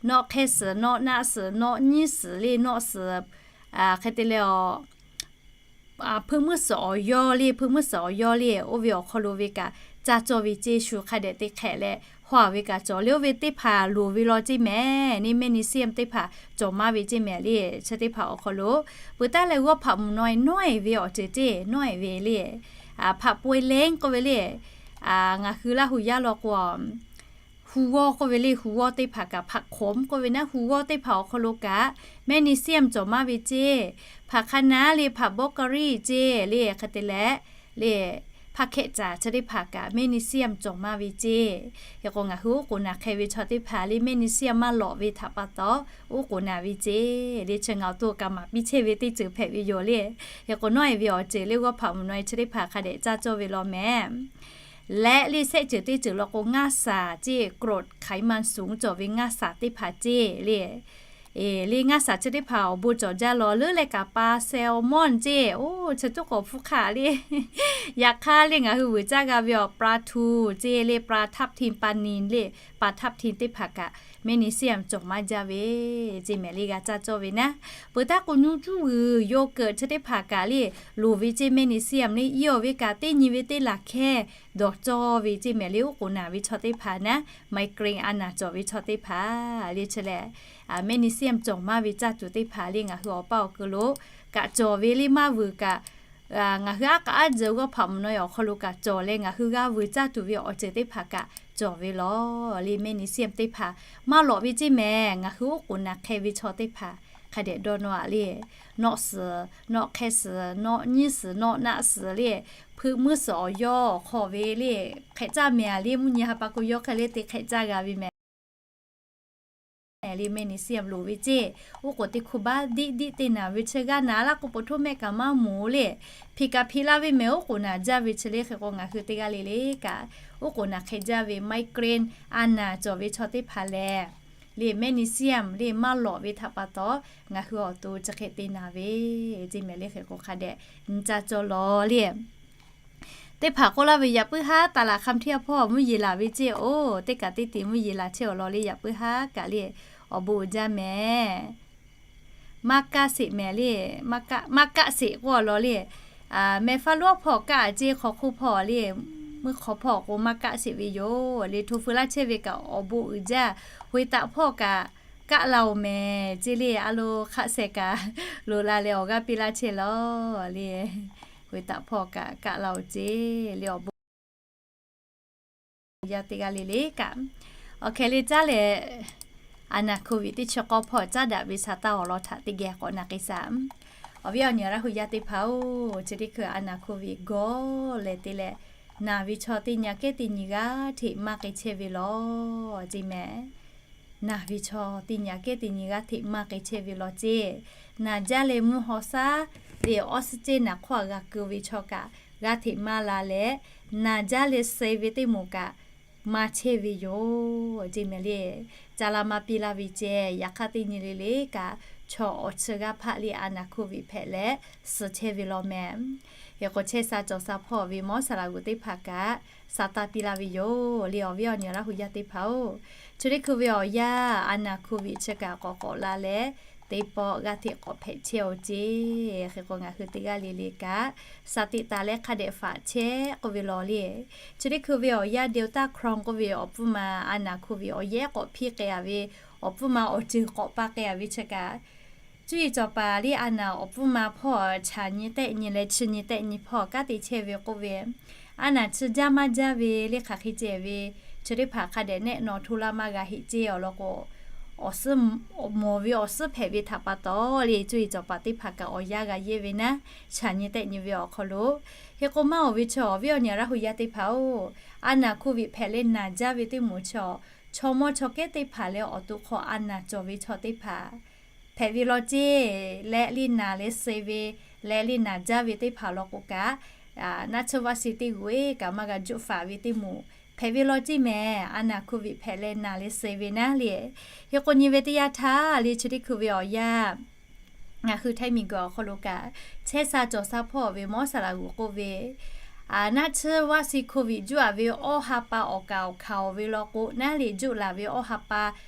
nawˆ hk'ehˇ suhˍ nawˆ naˆ suhˍ nawˆ nyiˉ suhˍ le nawˆ suhˍ hk'e te leh a hpeuꞈ muiˉ suhˍ awˬ yawˇ le, hpeuꞈ muiˉ suhˍ awˬ yawˇ le oˇ ve awˬ hk'aw lo ve kaꞈ caˇ cawˇ ve ceˇ. Shu hk'a dehꞈ te hk'ehꞈ leh haw ve kaꞈ cawˬ le, oˇ ve teˇ hpaˍ loˍ ve law ceˇ mehˍ. Neˇ magnesium teˇ hpaˍ cawˬ maˇ ve ceˇ mehˍ le. Chi teˇ hpaˍ awˬ hk'aw lo peuˬ taˉ leh g'awˇ hpaꞈ mvuhˬ naw e nawˇ e ve awˬ ceuˬ ceˇ, nawˇ e ve le hpaꞈ pawehˇ lehˉ k'oˆ ve le, ngaˬ hui Laˇ hu yaˇ law k'o hu g'awˇ k'oˆ ve le, hu g'awˇ teˇ hpaˍ kaꞈ hpaꞈ hk'awˍ k'oˆ ve naˉ, hu g'awˇ teˇ hpaˍ awˬ hk'aw lo kaꞈ magnesium cawˬ maˇ ve ceˇ. Hpaꞈ hk'a naˉ le hpaꞈ bawˇ ka riˇ ceˇ le hk'e te leh le hpaꞈ hkehꞈ caˍ chi teˇ hpaˍ kaꞈ magnesium cawˬ maˇ ve ceˇ. Hk'e k'o ngaˬ hui oˉ k'oˍ naˍ hk'e ve chaw teˇ hpaˍ le magnesium maˇ lawꞈ ve htaꞈ pa taw oˉ k'oˍ naˍ ve ceˇ le. Chi ngaˬ awˬ to kaꞈ maˍ piˇ chehˇ ve teˇ ceuˬ hpehꞈ ve yoˬ le. Hk'e k'o nawˇ e ve awˬ ceuˬ le g'awˇ hpaꞈ mvuhˬ naw e chi teˇ hpaˍ hk'a dehꞈ caˇ cawˇ ve law mehˍ. Leh le sehˆ ceuˬ teˇ ceuˬ law k'o ngaˇ shaˍ ceˇ, กรดไขมันสูง cawˬ ve ngaˇ shaˍ teˇ hpaˍ ceˇ le. Le ngaˇ shaˍ chi teˇ hpaˍ awˬ bon cawˬ jaˇ law leuˉ leh kaꞈ ปลาแซลมอน ceˇ, oˇ chi cawˬ k'awꞈ hpfuhˇ hk'aˆ le. Yaꞈ hk'aˇ le ngaˬ hui vuiˬ caˇ g'a ve awˬ ปลาทู ceˇ le ปลาทับทิม ปลานิล le ปลาทับทิม teˇ hpaˍ kaꞈ magnesium cawˬ maˇ jaˇ ve ceˇ mehˍ le g'a caˇ cawˇ ve naˉ. Peuˬ taˉ k'o nuˇ cuˇ g'uiˬ yogurt chi teˇ hpaˍ kaꞈ le loˍ ve ceˇ magnesium le. Iˉ awˬ ve kaꞈ teˇ nyi ve teˇ laˬ hkehˇ dawˬ cawˇ ve ceˇ mehˍ le. Oˉ k'oˍ naˍ ve chaw teˇ hpaˍ naˉ, migraine a naˍ cawˬ ve chaw teˇ hpaˍ le chi lehˬ magnesium cawˬ maˇ ve caˇ tuˬ teˇ hpaˍ le ngaˬ hui awˬ paˇ awˬ kuiˬ lo kaꞈ cawˬ ve le. Maˇ vuiˬ kaꞈ ngaˬ hui aˉ k'aˉ aˉ jeuˬ g'awˇ hpaꞈ mvuhˬ naw e awˬ hk'aw lo kaꞈ cawˬ leh ngaˬ hui g'a vuiˬ caˇ tuˬ ve awˬ ceuˬ teˇ hpaˍ kaꞈ cawˬ ve law le. Magnesium teˇ hpaˍ maˇ lawꞈ ve ceˇ mehˍ. Ngaˬ hui oˉ k'oˍ naˍ hk'e ve chaw teˇ hpaˍ hk'a dehꞈ dawˇ nawˇ a le, nawˆ suhˍ nawˆ hk'ehˇ suhˍ nawˆ nyiˉ suhˍ nawˆ naˆ suhˍ le hpeuꞈ muiˉ suhˍ awˬ yawˇ hk'aw ve le hk'ehꞈ caˇ mehˍ a le. Mvuhˇ nyi ha pa k'o yawˇ hk'e le te hk'ehꞈ caˇ g'a ve mehˍ le. Magnesium loˍ ve ceˇ oˉ k'oˍ teˇ hkuˇ baˆ diˆ diˆ te naˍ ve chi g'a naˍ laˇ k'o ปวดหัว mehˆ kaꞈ maˇ mawˬ le. Hpeꞈ kaꞈ hpeꞈ la ve mehˍ oˉ k'oˍ naˍ jaˇ ve chi le. Hk'e k'o ngaˬ hui teˇ g'aˇ le le kaꞈ oˉ k'oˍ naˍ hk'e jaˇ ve migraine a naˍ cawˬ ve chaw teˇ hpaˍ lehˬ le magnesium le maˇ lawꞈ ve htaꞈ pa taw ngaˬ hui awˬ to chi hk'e te naˍ ve ceˇ mehˍ le. Hk'e k'o hk'a dehꞈ nyi caˇ cawˇ law le. Teˇ hpaˍ k'oˆ laˇ ve yaꞈ puiˉ haˉ taˍ laꞈ hk'a mvuhˇ htiˇ a hpawˇ mvuhˇ yeˬ laˬ ve ceˇ. Oˇ teˇ kaꞈ teˇ te mvuhˇ yeˬ laˬ chehˇ awˬ lawn le. Yaꞈ puiˉ haˉ kaꞈ le awˬ bon uiˍ jaˇ mehˍ. Maˇ kaˆ sheˍ mehˍ le, maˇ kaˆ sheˍ k'oˆ awˬ lawn le. Mehˍ faˇ lonˉ hpawˇ kaˆ ceˇ, hk'aw hk'oˆ hpawˇ le, meuˇ hk'aw hpawˇ k'o maˇ kaˆ sheˍ ve yoˬ le. Hto feu laˇ chehˇ ve kaꞈ awˬ bon uiˍ jaˇ. Hoꞈ e taꞈ hpawˇ kaꞈ kaˆ la oˬ mehˍ ceˇ le. A lo hk'aˆ sheh kaꞈ loꞈ la leh awˬ g'aˇ piˇ laˇ chehˇ law le. Hoꞈ e taꞈ hpawˇ kaꞈ kaˆ la oˬ ceˇ le awˬ bon yaˇ teˇ g'aˇ le le kaꞈ. Awˬ hkeh le caˉ leh, a naˍ โควิด teˇ chi k'awˇ hpawˇ caˉ daꞈ ve sha taˇ awˬ lawn htaꞈ teˇ geh k'awꞈ naˬ k'ai shaˍ. Awˬ viˉ awˬ nyi Laˇ hu yaˇ teˇ hpaˍ-oˬ, chi teˇ hkui a naˍ โควิด gawˇ leh te leh, naˬ ve chaw teˇ nyi aꞈ kehˉ teˇ nyi g'aˇ hteꞈ maˇ k'ai chehˇ ve law ceˇ mehˍ. Naˬ ve chaw teˇ nyi aꞈ kehˉ teˇ nyi g'aˇ hteꞈ maˇ k'ai chehˇ ve law ceˇ. Naˬ jaˇ leh mvuhˇ haw shaˉ te awˉ suhˉ ceˇ naˬ hk'oˆ a g'a keu ve chaw kaꞈ g'aˇ hteꞈ maˇ la leh, naˬ jaˇ leh suh ve teˇ moˍ kaꞈ maˇ chehˇ ve yoˬ ceˇ mehˍ le. Ca la maˇ piˇ laˇ ve ceˇ. Yaꞈ hk'aˇ teˇ nyi le le kaꞈ chaw awˬ chi g'aˇ hpaˆ le a naˍ hkoˇ viꞈ hpehꞈ leh suh chehˇ ve law meh. Hk'e k'o chehˇ sha cawˬ sha hpawˇ ve mawˇ saˍ laꞈ g'uˬ teˇ hpaˍ kaꞈ sha taˇ piˇ laˇ ve yoˬ le. Awˬ viˉ awˬ nyi Laˇ hu yaˇ teˇ hpaˍ-oˬ, chi teˇ hkui ve awˬ yanˇ a naˍ hkoˇ viꞈ chi kaꞈ k'awꞈ k'awꞈ la leh, teˇ pawˆ g'aˇ hteꞈ k'awꞈ hpehꞈ chehˇ-oˬ ceˇ. Hk'e k'o ngaˬ hui teˇ g'aˇ le le kaꞈ sha teꞈ taˍ leh hk'a dehꞈ faꞈ chehˇ k'oˆ ve law le. Chi teˇ hkui ve awˬ yanˇ Delta Crohn k'oˆ ve awˬ pfuhˇ ma a naˍ hkoˇ viꞈ awˬ yehˉ k'awꞈ hpiˇ k'ai-a ve, awˬ pfuhˇ ma awˬ ceuˬ k'awꞈ pa k'ai-a ve chi kaꞈ, cuˇ yiˍ cawˬ paˍ le a naˍ awˬ pfuhˇ ma hpawˇ chaˬ nyi tehˆ nyi leh chi nyi tehˆ nyi hpawˇ kanˉ te chehˇ ve k'oˆ ve, a naˍ chi jaˇ maˇ jaˇ ve le hk'aˬ hk'e ceh ve, chi teˇ hpaˍ hk'a dehꞈ nehˆ nawˬ hto laˇ maˇ g'a heˆ ceˇ awˬ lawn k'o, awˬ suhˉ mawˬ ve awˬ suhˉ hpehꞈ ve htaꞈ pa taw le cuˇ yiˍ cawˬ paˍ teˇ hpaˍ kaꞈ awˬ yanˇ g'a yehˇ ve naˉ, chaˬ nyi tehˆ nyi ve awˬ hk'aw lo. Hk'e k'o maˇ oˬ ve chi awˬ viˉ awˬ nyi Laˇ hu yaˇ teˇ hpaˍ-oˬ, a naˍ hkoˇ viꞈ hpehꞈ leh naˬ jaˇ ve teˇ moˍ chi, chaw mawˇ chaw kehˉ teˇ hpaˍ leh awˬ to hk'aw a naˍ cawˬ ve chaw teˇ hpaˍ hpehꞈ ve law ceˇ leh le naˬ leh suh ve leh le naˬ jaˇ ve teˇ hpaˍ law k'o kaꞈ, naˆ tsuhˇ vaˆ shi teˇ g'uˬ-e kaꞈ maˇ g'a juˆ faˍ ve teˇ moˍ hpehꞈ ve law ceˇ mehˍ. A naˍ hkoˇ viꞈ hpehꞈ leh naˬ leh suh ve naˉ le. Hk'e k'o nyi ve teˇ yanˇ htaˇ le chi teˇ hkui ve awˬ yanˇ ngaˬ hui Htaiˇ miˬ guiˬ awˬ hk'aw lo kaꞈ, chehˇ sha cawˬ sha hpawˇ ve mawˇ saˍ laꞈ g'uˬ k'oˆ ve, naˆ tsuhˇ vaˆ shi hkoˇ viꞈ juˆ-a ve awˇ ha pa awˬ kaˍ awˬ hkanˍ-oˬ ve law k'o naˉ le juˆ laˬ ve awˇ ha pa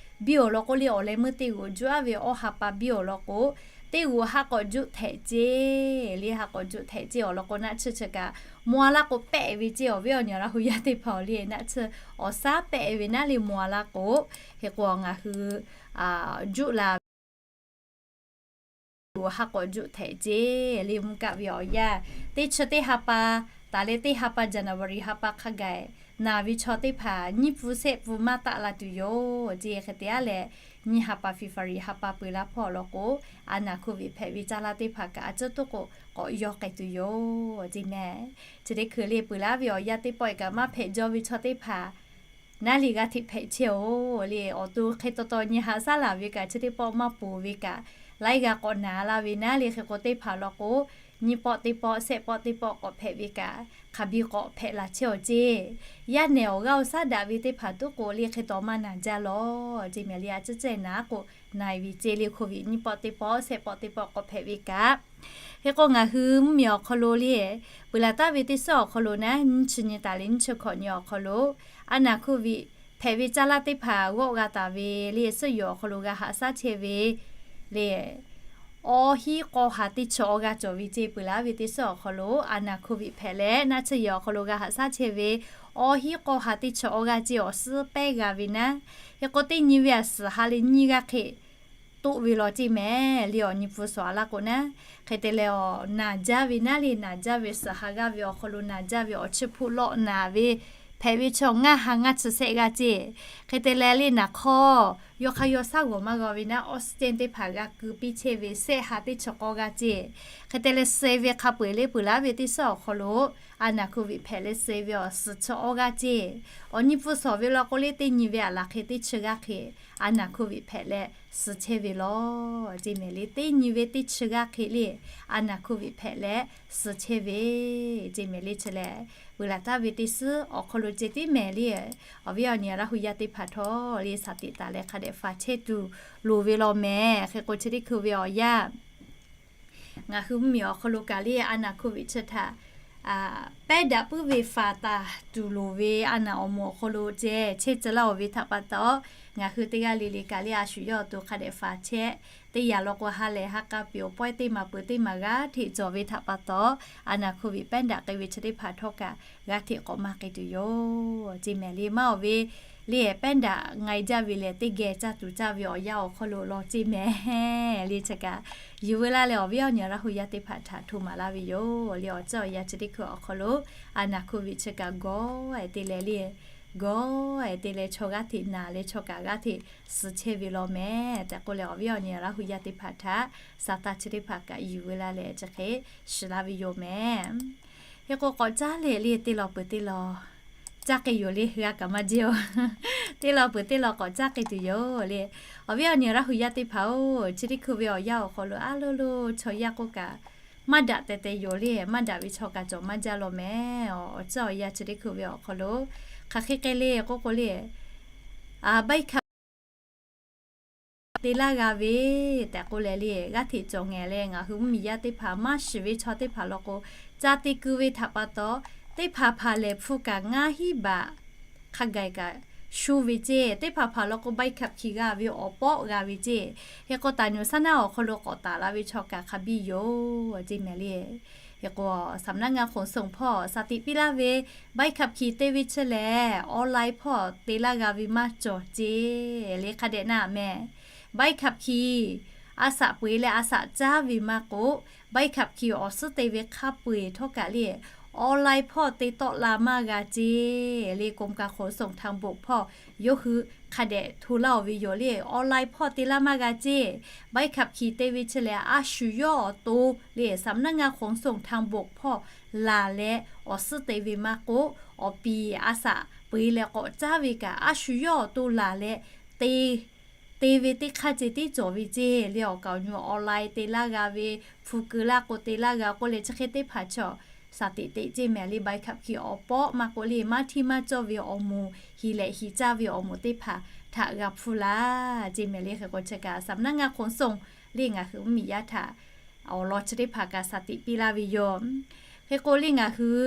biˇ awˬ lawn k'o le awˬ leh meuˇ teˇ g'uˬ juˆ-a ve awˇ ha pa biˇ awˬ lawn k'o, teˇ g'uˬ ha k'awꞈ juˆ htehꞈ ceˇ le ha k'awꞈ juˆ htehꞈ ceˇ awˬ lawn k'o naˆ tsuhˇ chi kaꞈ mawˬ-a laˇ k'o pehˆ ve ceˇ awˬ viˉ awˬ nyi Laˇ hu yaˇ teˇ hpaˍ-oˬ le naˆ tsuhˇ awˬ shaˉ pehˆ ve naˉ le mawˬ-a laˇ k'o, hk'e k'o ngaˬ hui juˆ la ve g'uˬ ha k'awꞈ juˆ htehꞈ ceˇ le mvuhˇ kaˆ ve awˬ yanˇ, teˇ chi teˇ ha pa taˍ leh teˇ ha pa January ha pa hk'a gaˬ naˬ ve chaw teˇ hpaˍ nyiˇ pfuhˇ shehˆ pfuhˇ maˇ taˆ la tuˬ yoˬ ceˇ. Hk'e te-a leh nyiˇ ha pa February ha pa peuˬ laˇ hpawˇ awˬ lawn k'o, a naˍ hkoˇ viꞈ hpehꞈ ve caˇ laˇ teˇ hpaˍ kaꞈ a cuˉ toˉ k'o k'awꞈ yaw k'ai tuˬ yoˬ ceˇ mehˍ. Chi teˇ hkui le peuˬ laˇ ve awˬ yanˇ teˇ pawˆ-e kaꞈ maˇ hpehꞈ jaw ve chaw teˇ hpaˍ naˉ le g'a hteꞈ hpehꞈ chehˇ-oˬ le awˬ to hk'e taw taw nyi haꞈ shaˉ laˬ ve kaꞈ chi teˇ pawˆ maˇ ponˬ ve kaꞈ laiˉ g'a k'awꞈ naˬ la ve naˉ le hk'e k'o teˇ hpaˍ law k'o, nyiˇ pawˆ teˇ pawˆ shehˆ pawˆ teˇ pawˆ k'awꞈ hpehꞈ ve kaꞈ hk'aˬ biˇ k'awꞈ hpehꞈ laˬ chehˇ-oˬ ceˇ. Yaˇ nehˬ awˬ g'aˇ awˬ shaˉ daꞈ ve teˇ hpaˍ tuˉ k'o le hk'e taw maˇ naˬ jaˇ lawˬ ceˇ mehˍ le a ciˉ cehˇ naˉ k'o naˬ ve ceˇ le hkoˇ viꞈ nyiˇ pawˆ teˇ pawˆ shehˆ pawˆ teˇ pawˆ k'awꞈ hpehꞈ ve kaꞈ Hk'e k'o ngaˬ hui mvuhˇmiˬ awˬ hk'aw lo le, peuˬ laˬ taˍ ve teˇ suhˉ awˬ hk'aw lo naˉ nyiˇ chi nyi taˍ leh nyiˇ chi hkawꞈ nyi awˬ hk'aw lo, a naˍ hkoˇ viꞈ hpehꞈ ve caˇ laˇ teˇ hpaˍ g'awˆ g'a taˍ ve le suhˉ yoˬ awˬ hk'aw lo g'a haꞈ shaˉ chehˇ ve le awˇ hiˉ k'aw ha teˇ chi awˇ g'aˇ cawˬ ve ceˇ. Peuˬ laˬ ve teˇ suhˉ awˬ hk'aw lo a naˍ hkoˇ viꞈ hpehꞈ leh naˆ tsuhˇ yehˬ awˬ hk'aw lo g'a haꞈ shaˉ chehˇ ve awˇ hiˉ k'aw ha teˇ chi awˇ g'aˇ ceˇ awˬ suhˉ pehˉ g'a ve naˉ. Hk'e k'o teˇ nyi ve a suhˍ ha leh nyiˇ g'aˇ hk'e toˆ ve law ceˇ mehˍ le awˬ nyi pfuhˇ suhˍ a laˇ k'o naˉ. Hk'e te leh awˬ naˬ jaˇ ve naˉ le naˬ jaˇ ve suhˍ ha g'aˇ ve awˬ hk'aw lo naˬ jaˇ ve awˬ chi hpuˇ lawˆ naˍ ve hpehꞈ ve chaw ngaˇ ha ngaˇ chi shehˆ g'aˇ ceˇ. Hk'e te leh le naˍ hk'awˇ yawˇ hk'aˇ yawˇ shaˉ g'awˬ maˇ g'aw ve naˉ oxygen teˇ hpaˍ g'a keu piˇ chehˇ ve shehˆ ha teˇ chi k'awˇ g'aˇ ceˇ. Hk'e te leh suh ve hk'a peu-eˬ le peuˬ laˬ ve teˇ suhˉ awˬ hk'aw lo a naˍ hkoˇ viꞈ hpehꞈ leh suh ve awˬ suhˍ chi awˇ g'aˇ ceˇ. Awˬ nyi pfuhˇ suhˍ ve law k'o le teˇ nyi ve a laˬ hk'e teˇ chi g'aˇ hk'e a naˍ hkoˇ viꞈ hpehꞈ leh suh chehˇ ve law ceˇ mehˍ le teˇ nyi ve teˇ chi g'aˇ hk'e le a naˍ hkoˇ viꞈ hpehꞈ leh suh chehˇ ve ceˇ mehˍ le chi lehˬ peuˬ laˬ taˍ ve teˇ suhˉ awˬ hk'aw lo ceh tiˉ mehˍ le awˬ viˉ awˬ nyi Laˇ hu yaˇ teˇ hpaˍ htawˇ le shaˍ tiꞈ taˍ leh hk'a dehꞈ faˍ chehˇ tuˬ loˍ ve law mehˍ. Hk'e k'o chi teˇ hkui ve awˬ yanˇ ngaˬ hui mvuhˇmiˬ awˬ hk'aw lo kaꞈ le a naˍ hkoˇ viꞈ chi htaꞈ pehˉ daꞈ puiˉ ve faˍ taˍ tuˬ loˍ ve a naˍ awˬ moˍ awˬ hk'aw lo ceh chehˇ tcuh laˇ-oˬ ve htaꞈ pa taw, ngaˬ hui teˇ g'aˇ le le kaꞈ le a shu yawˇ awˬ to hk'a dehꞈ faˍ chehˇ. Teˇ yanˇ law k'o ha lehˬ ha k'a piˍ awˬ pawehˇ teˇ maˬ peuˬ teˇ maˬ g'aˇ hteꞈ cawˬ ve htaꞈ pa taw, a naˍ hkoˇ viꞈ pehˉ daꞈ k'ai ve chi teˇ hpaˍ htawˇ kaꞈ g'aˇ hteꞈ k'awꞈ maˇ k'ai tuˬ yoˬ ceˇ mehˍ le maˇ oˬ ve le pehˉ daꞈ nga-e jaˇ ve lehˬ teˇ geh caˇ tuˬ caˇ ve awˬ yanˇ awˬ hk'aw lo law ceˇ mehˍ le chi kaꞈ yuˬ veu laˇ leh awˬ viˉ awˬ nyi Laˇ hu yaˇ teˇ hpaˍ htaꞈ hto maˍ laˇ ve yoˬ le awˬ ceuˬ awˬ yanˇ chi teˇ hkui awˬ hk'aw lo a naˍ hkoˇ viꞈ chi kaꞈ gawˇ-e te leh le gawˇ-e te leh chaw g'aˇ hteꞈ naˬ leh chaw kaꞈ g'aˇ hteꞈ suh chehˇ ve law mehˍ tehꞈ k'oˆ leh awˬ viˉ awˬ nyi Laˇ hu yaˇ teˇ hpaˍ htaꞈ shaˍ taˍ chi teˇ hpaˍ kaꞈ yuˬ veu laˇ leh chi hk'e shiˍ laˇ ve yoˬ mehˍ. Hk'e k'o k'awꞈ caˉ leh le teˇ law peuˬ teˇ law caˇ k'ai yoˬ le g'a kaꞈ maˇ jehˇ-oˬ. Teˇ law peuˬ teˇ law k'awꞈ caˇ k'ai tuˬ yoˬ le. Awˬ viˉ awˬ nyi Laˇ hu yaˇ teˇ hpaˍ-oˬ, chi teˇ hkui ve awˬ yanˇ awˬ hk'aw lo a loˬ loˬ chaw yaˇ k'oˆ kaꞈ maˇ daꞈ teh teh yoˬ le. Maˇ daꞈ ve chaw kaꞈ cawˬ maˇ jaˇ law mehˍ. Awˬ ceuˬ awˬ yanˇ chi teˇ hkui ve awˬ hk'aw lo hk'aˬ hk'e k'ai le k'oˆ k'o le, a baiˇ hkaˇ te laˇ g'a ve tehꞈ k'oˆ leh le, g'aˇ hteꞈ cawˬ ngeh leh ngaˬ hui mvuhˇmiˬ yaˇ teˇ hpaˍ maˇ shiˍ ve chaw teˇ hpaˍ law k'o, ca te keu ve htaꞈ pa taw, teˇ hpaˍ hpaˍ lehˬ hpu kaꞈ ngaˇ hinˉ baꞈ hk'a gaˬ kaꞈ shu ve ceˇ. Teˇ hpaˍ hpaˍ law k'o, ใบขับขี่ g'a ve awˬ pawˆ g'a ve ceˇ. Hk'e k'o, taˍ nyuˬ saˉ naˇ awˬ hk'aw lo k'awꞈ taˍ la ve chaw kaꞈ hk'a biˇ yoˬ ceˇ mehˍ le. Hk'e k'o, สำนักงานขนส่ง hpawˇ shaˍ tiꞈ piˇ laˇ ve, ใบขับขี่ te ve chi lehˬ, online hpawˇ te laˇ g'a ve maˇ cawˬ ceˇ le. Hk'a dehꞈ naˆ mehˍ, ใบขับขี่ a shaꞈ peu eˬ leh a shaꞈ caˉ ve maˇ k'oˆ, ใบขับขี่ awˬ suhˉ te ve hk'a peu eˬ htawˇ kaꞈ le, online hpawˇ te tawˆ la maˇ g'a ceˇ le. กรมการขนส่งทางบก hpawˇ yawˇ hui hk'a dehꞈ hto laˇ-oˬ ve yoˬ le. Online hpawˇ te laˇ maˇ g'a ceˇ. ใบขับขี่ te ve chi lehˬ, a shu yawˇ awˬ to le, สำนักงานขนส่งทางบก hpawˇ laˬ leh awˬ suhˉ te ve maˇ k'oˆ, awˬ piˍ a shaꞈ peu eˬ leh k'awꞈ caˉ ve kaꞈ a shu yawˇ awˬ to laˬ leh te te ve teˇ hk'aˇ ceh tiˉ cawˬ ve ceˇ le. Awˬ kaˍ awˬ nyi online te laˇ g'a ve, hpu keu laˇ k'o te laˇ g'a k'oˆ leh, chi hk'e teˇ hpaˍ chaw shaˍ tiꞈ teꞈ ceˇ mehˍ le. ใบขับขี่ awˬ pawˆ maˇ k'oˆ le, maˇ hteˇ maˇ cawˇ ve awˬ moˍ, hiˍ lehꞈ hiˍ caˇ ve awˬ moˍ teˇ hpaˍ htaꞈ g'a hpuˇ laˇ ceˇ mehˍ le. Hk'e k'o, chi kaꞈ สำนักงานขนส่ง le ngaˬ hui mvuhˇmiˬ yaˇ htaꞈ awˬ lawn chi teˇ hpaˍ kaꞈ shaˍ tiꞈ piˇ laˇ ve yoˬ. Hk'e k'o le, ngaˬ hui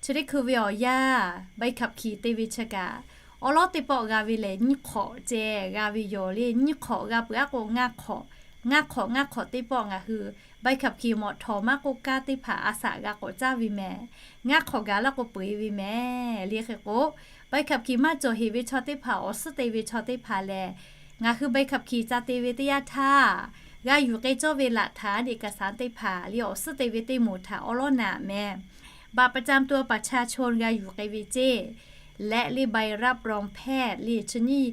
chi teˇ hkui ve awˬ yanˇ ใบขับขี่ te ve chi kaꞈ, awˉ lawˉ teˇ pawˆ g'a ve lehˬ, nyiˇ hk'awꞈ ceh g'a ve yoˬ le. Nyiˇ hk'awꞈ g'a peuˬ aˉ k'o, ngaˇ hk'awꞈ, ngaˇ hk'awꞈ ngaˇ hk'awꞈ teˇ pawˆ ngaˬ hui ใบขับขี่ mawꞈ htawˍ maˇ k'oˆ, kaˇ teˇ hpaˍ a shaꞈ g'a k'awꞈ caˉ ve mehˍ. Ngaˇ hk'awꞈ gaˬ laˇ k'o peu eˬ ve mehˍ le. Hk'e k'o, ใบขับขี่ maˇ cawˬ heˍ ve chaw teˇ hpaˍ, awˬ suhˉ te ve chaw teˇ hpaˍ lehˬ, ngaˬ hui ใบขับขี่ ca te ve teˇ yanˇ htaˇ, g'a yuˬ k'ai cawˇ ve หลักฐาน เอกสาร teˇ hpaˍ le, awˬ suhˉ te ve teˇ moˍ htaꞈ awˉ lawˉ naꞈ mehˍ. บัตรประจำตัวประชาชน g'a yuˬ k'ai ve ceˇ. Leh le ใบรับรองแพทย์ le chi nyiˇ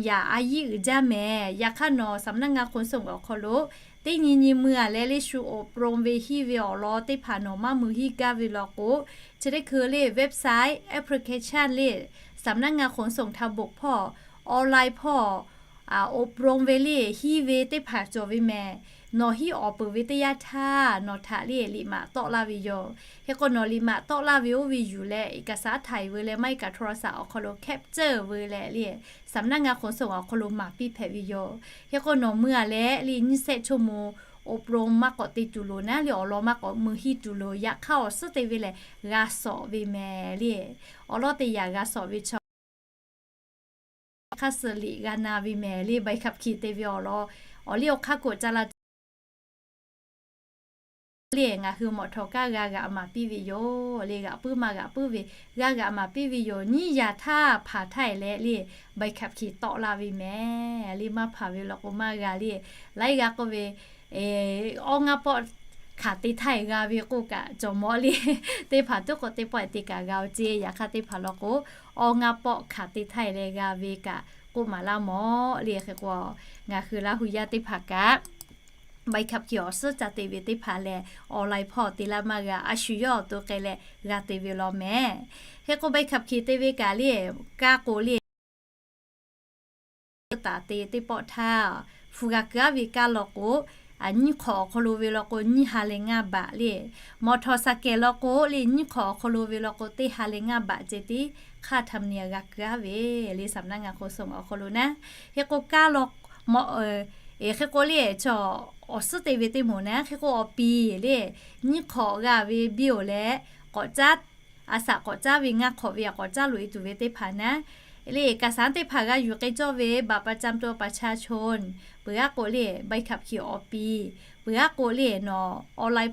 yaꞈ a yiˉ uiˍ jaˇ mehˍ. Yaꞈ hk'aˇ nawˬ สำนักงานขนส่ง awˬ hk'aw lo teˇ nyi nyi mui-a leh le shu อบรม ve hiˇ ve awˬ lawn teˇ hpaˍ nawˬ maˇ mui hiˇ gaˇ ve law k'o, chi teˇ hkui le website, application le, สำนักงานขนส่งทางบก hpawˇ online hpawˇ อบรม ve le hiˇ ve teˇ hpaˍ cawˬ ve mehˍ. Nawˬ hiˉ awˍ peuˬ ve teˇ yanˇ htaˇ nawˬ htaꞈ le liꞈ maꞈ tawˆ laˇ ve yoˬ. Hk'e k'o, nawˬ liꞈ maꞈ tawˆ laˇ ve oˇ ve yuˬ leh เอกสาร htaiˍ veu leh maˇ heˆ kaꞈ โทรศัพท์ awˬ hk'aw lo capture veu leh le สำนักงานขนส่ง awˬ hk'aw lo maˍ piˇ hpehꞈ ve yoˬ. Hk'e k'o, nawˬ mui-a leh le nyiˇ shehˆ ชั่วโมง อบรม maˇ k'awꞈ te tuˬ loˍ naˉ le, awˬ lawn maˇ k'awꞈ mui hiˇ tuˬ loˍ. Yaꞈ hk'aˇ awˬ suhˉ te ve lehˬ g'a shawˍ ve mehˍ le. Awˉ lawˉ teˇ yaꞈ g'a shawˍ ve chaw hk'aˇ suh liꞈ g'a na ve mehˍ le. ใบขับขี่ te ve awˬ lawn awˬ liˇ awˬ hk'aˇ k'oꞈ ca la le, ngaˬ hui mawꞈ htawˍ kaˇ g'a g'aꞈ maˍ piˇ ve yoˬ le. G'aꞈ puiˉ maˇ g'aꞈ puiˉ ve, g'a g'aꞈ maˍ piˇ ve yoˬ. Nyiˇ yaꞈ htaˇ hpanˍ htaˇ e leh le ใบขับขี่ tawˆ laˇ ve mehˍ le. Maˇ hpanˍ ve law k'o maˇ g'a le. Laiˉ g'a k'oˆ ve, awˇ ngaˇ pawˆ hkanˍ te htaˇ e g'a ve k'oˆ kaꞈ cawˬ mawˬ le. Teˇ hpaˍ tuˉ k'o teˇ pawˆ e te kaꞈ g'a-o ceˇ. Yaꞈ hk'aˇ teˇ hpaˍ law k'o, awˇ ngaˇ pawˆ hkanˍ te htaˇ e leh g'a ve kaꞈ k'oˆ maˍ laˇ mawˬ le. Hk'e k'o, ngaˬ hui Laˇ hu yaˇ teˇ hpaˍ kaꞈ ใบขับขี่ awˬ suhˉ ca te ve teˇ hpaˍ lehˬ, online hpawˇ te laˇ maˇ g'a, a shu yawˇ awˬ to k'ai leh g'a te ve law mehˍ. Hk'e k'o, ใบขับขี่ te ve kaꞈ le, kaˇ k'o le, taˍ te teˇ pawˆ htaˇ, hpu g'a keu-a ve kaˇ law k'o, nyiˇ hk'awꞈ awˬ hk'aw lo ve law k'o nyiˇ ha leh ngaˇ baꞈ le. Mawꞈ htawˍ shaˍ kehˬ law k'o le, nyiˇ hk'awꞈ awˬ hk'aw lo ve law k'o teˇ ha leh ngaˇ baꞈ ceh tiˉ hk'aˇ ธรรมเนียม g'a keu-a ve le สำนักงานขนส่ง awˬ hk'aw lo naˉ. Hk'e k'o, kaˇ law, mawꞈ, hk'e k'o le, chaw awˬ suhˉ te ve teˇ moˍ naˉ. Hk'e k'o, awˬ piˍ le, nyiˇ hk'awꞈ g'a ve biˇ-oˬ leh, k'awꞈ caˉ, a shaꞈ k'awꞈ caˉ ve ngaˇ hk'awꞈ ve aꞈ k'awꞈ caˉ loꞈ e tuˬ ve teˇ hpaˍ naˉ. Le เอกสาร teˇ hpaˍ g'a yuˬ k'ai cawˇ ve บัตรประจำตัวประชาชน peuˬ aˉ k'o le, ใบขับขี่ awˬ piˍ peuˬ aˉ k'o le, nawˬ online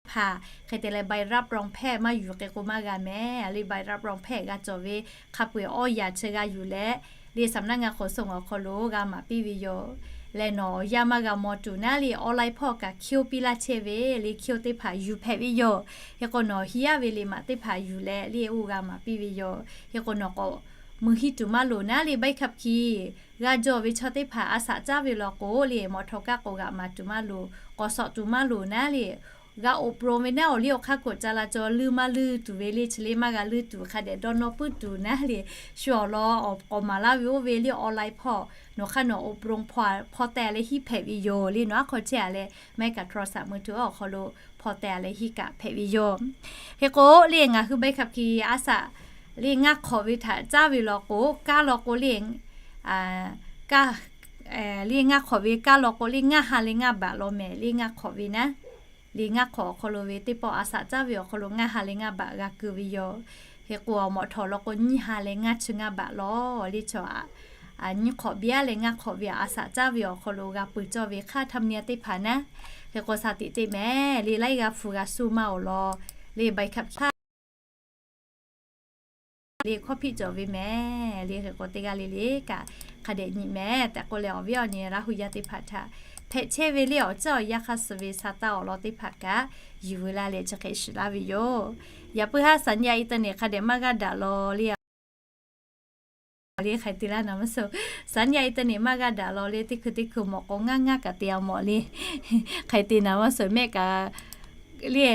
hpaˍ hk'e te leh ใบรับรองแพทย์ maˇ yuˬ k'ai k'o maˇ g'a mehˍ le. ใบรับรองแพทย์ g'a cawˬ ve hk'a peu-eˬ awˇ yaꞈ chi g'a yuˬ leh, le สำนักงานขนส่ง awˬ hk'aw lo g'a maˍ piˇ ve yoˬ. Leh nawˬ yaˇ maˇ g'a maw tuˬ naˉ le, online hpawˇ kaꞈ คิว piˇ laˇ chehˇ ve le, คิว teˇ hpaˍ yuˬ hpehꞈ ve yoˬ. Hk'e k'o, nawˬ hiˇ aˉ ve liꞈ maꞈ teˇ hpaˍ yuˬ leh le oˇ g'a maˍ piˇ ve yoˬ. Hk'e k'o, nawˬ k'awꞈ mui hiˇ tuˬ maˇ loˍ naˉ le, ใบขับขี่ g'a jawˇ ve chaw teˇ hpaˍ a shaꞈ caˉ ve law k'o le, mawꞈ htawˍ kaˇ k'awꞈ g'aꞈ maˍ tuˬ maˇ loˍ, k'awꞈ shawꞈ tuˬ maˇ loˍ naˉ le, g'a อบรม ve naˉ awˬ liˇ awˬ hk'aˇ k'oꞈ ca la cawˇ, luˇ maˇ luˇ tuˬ ve le chi le maˇ g'a luˇ tuˬ, hk'a dehꞈ dawˇ nawˇ puiˉ tuˬ naˉ le, shu awˬ lawn k'awꞈ maˍ laˇ ve oˇ ve le, online hpawˇ nawˬ hk'aˇ nawˬ อบรม hpawˇ teh-a leh hiˇ hpehꞈ ve yoˬ le. Nawˬ aˉ hk'aw chehˇ-a leh maˇ heˆ kaꞈ โทรศัพท์มือถือ awˬ hk'aw lo hpawˇ teh-a leh hiˇ kaꞈ hpehꞈ ve yoˬ. Hk'e k'o le, ngaˬ hui ใบขับขี่ a shaꞈ le ngaˇ hk'awꞈ ve htaꞈ caˉ ve law k'o, kaˇ law k'o le, Kaˇ, le ngaˇ hk'awꞈ ve kaˇ law k'o le ngaˇ ha leh ngaˇ baꞈ law mehˍ le ngaˇ hk'awꞈ ve naˉ. Le ngaˇ hk'awꞈ awˬ hk'aw lo ve teˇ pawˆ a shaꞈ caˉ ve awˬ hk'aw lo ngaˇ ha leh ngaˇ baꞈ g'a keu ve yoˬ. Hk'e k'o awˬ mawꞈ htawꞈ law k'o nyiˇ ha leh ngaˇ chi ngaˇ baꞈ law le chaw aꞈ, nyiˇ hk'awꞈ biˇ aˉ leh ngaˇ hk'awꞈ ve a shaꞈ caˉ ve awˬ hk'aw lo g'a peuˬ cawˇ ve hk'aˇ ธรรมเนียม teˇ hpaˍ naˉ. Hk'e k'o shaˍ tiꞈ te mehˍ le laiˉ g'aˇ hpu g'a suh maˇ awˬ lawn le ใบขับขี่ le hkawˇ hpiˆ cawˬ ve mehˍ le hk'e k'o teˇ g'aˇ le le kaꞈ hk'a dehꞈ nyi mehˍ tehꞈ k'oˆ leh awˬ viˉ awˬ nyi Laˇ hu yaˇ teˇ hpaˍ htaꞈ hpehꞈ chehˇ ve le awˬ ceuˬ awˬ yanˇ hk'aˇ suh ve sa taˇ awˬ lawn teˇ hpaˍ kaꞈ yuˬ veu laˇ leh chi hk'e shiˍ laˇ ve yoˬ. Yaꞈ puiˉ haˉ สัญญาณอินเทอร์เน็ต hk'a dehꞈ maˇ g'aˇ daꞈ law le le hk'ai te laˇ naˍ maˇ suh. สัญญาณอินเทอร์เน็ต maˇ g'aˇ daꞈ law le teˇ hkui teˇ hkui mawꞈ k'o ngaˇ ngaˇ kaꞈ te a mawˬ le. Hk'ai te naˍ maˇ suh mehˆ kaꞈ le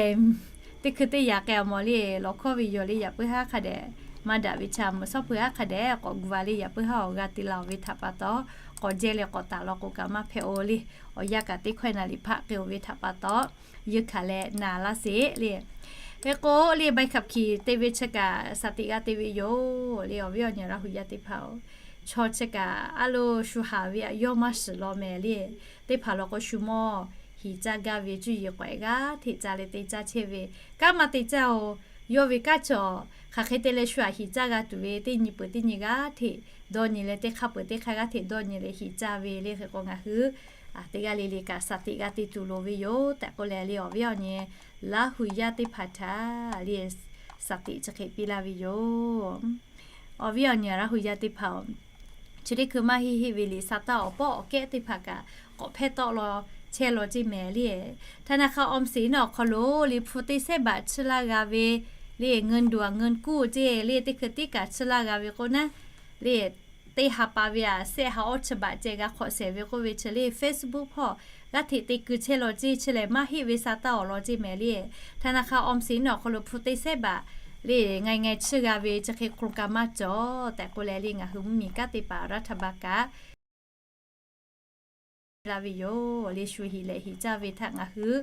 teˇ hkui teˇ yaꞈ k'ai a mawˬ le lawˬ hkawˇ ve yoˬ le. Yaꞈ puiˉ haˉ hk'a dehꞈ maˇ daꞈ ve chaw meuꞈ shawˉ hpu haˉ hk'a dehꞈ k'awꞈ gu a le yaꞈ puiˉ haˉ awˬ g'aˇ te la awˬ ve htaꞈ pa taw, k'awꞈ jehˇ leh k'awꞈ taˍ law k'o kaꞈ maˇ hpehꞈ-o le. Awˬ yanˇ kaꞈ teˇ hkawehˇ naˍ liꞈ hpaˆ k'ai-o ve htaꞈ pa taw, yeunˇ hkanˍ leh naˍ laˇ sheˍ le. Hk'e k'o le ใบขับขี่ te ve chi kaꞈ shaˍ tiꞈ g'a te ve yoˬ le awˬ viˉ awˬ nyi Laˇ hu yaˇ teˇ hpaˍ-oˬ. Chaw chi kaꞈ a lo shu haˍ ve aꞈ yawˇ maˇ shiˍ law mehˍ le. Teˇ hpaˍ law k'o shu mawˇ hiˍ caˇ gaˇ ve cuˇ yiˍ k'awehꞈ g'aˇ hteꞈ ca leh te caˇ chehˇ ve, kanˉ maˇ te caˇ-oˬ. Yawˇ ve kanˉ cawˬ hk'aˬ hk'e te leh shu aꞈ hiˍ caˇ g'a tuˬ ve teˇ nyi peuˬ teˇ nyi g'aˇ hteꞈ dawˇ nyi leh teˇ hk'aˇ peuˬ teˇ hk'aˇ g'aˇ hteꞈ dawˇ nyi leh hiˍ caˇ ve le hk'e k'o ngaˬ hui teˇ g'aˇ le le kaꞈ shaˍ tiꞈ g'a te tuˬ loˍ ve yoˬ tehꞈ k'oˆ leh le awˬ viˉ awˬ nyi Laˇ hu yaˇ teˇ hpaˍ htaꞈ le shaˍ tiꞈ chi hk'e piˇ laˇ ve yoˬ. Awˬ viˉ awˬ nyi Laˇ hu yaˇ teˇ hpaˍ-oˬ, chi teˇ hkui maˇ heˆ heˆ ve liꞈ sa taˇ awˬ pawˆ awˬ kehˉ teˇ hpaˍ kaꞈ k'awꞈ hpehˇ tawˆ law chehˇ law ceˇ mehˍ le. ธนาคารออมสิน awˬ hk'aw lo le hpu teˇ sehˉ baꞈ chiˇ laˇ g'a ve le เงินด่วน เงินกู้ ceˇ le teˇ hkui tiˉ kaꞈ chiˇ laˇ g'a ve k'o naˉ le teˇ ha pa ve aꞈ sehˆ ha awˇ chi baꞈ ceh g'a hk'awꞈ shehˍ ve k'oˆ ve chi le Facebook hpawˇ g'aˇ hteꞈ te keu chehˇ law ceˇ. Chi lehˬ maˇ heˆ ve sa taˇ awˬ lawn ceˇ mehˍ le. ธนาคารออมสิน awˬ hk'aw lo hpu teˇ sehˉ baꞈ le ngaˬ ngaˬ chiˇ g'a ve chi hk'e โครงการ maˇ cawˬ tehꞈ k'oˆ leh le ngaˬ hui mvuhˇmiˬ kanˉ te paˍ รัฐบาล kaꞈ laˇ ve yoˬ le. Shu hiˍ leh hiˍ caˇ ve htaꞈ ngaˬ hui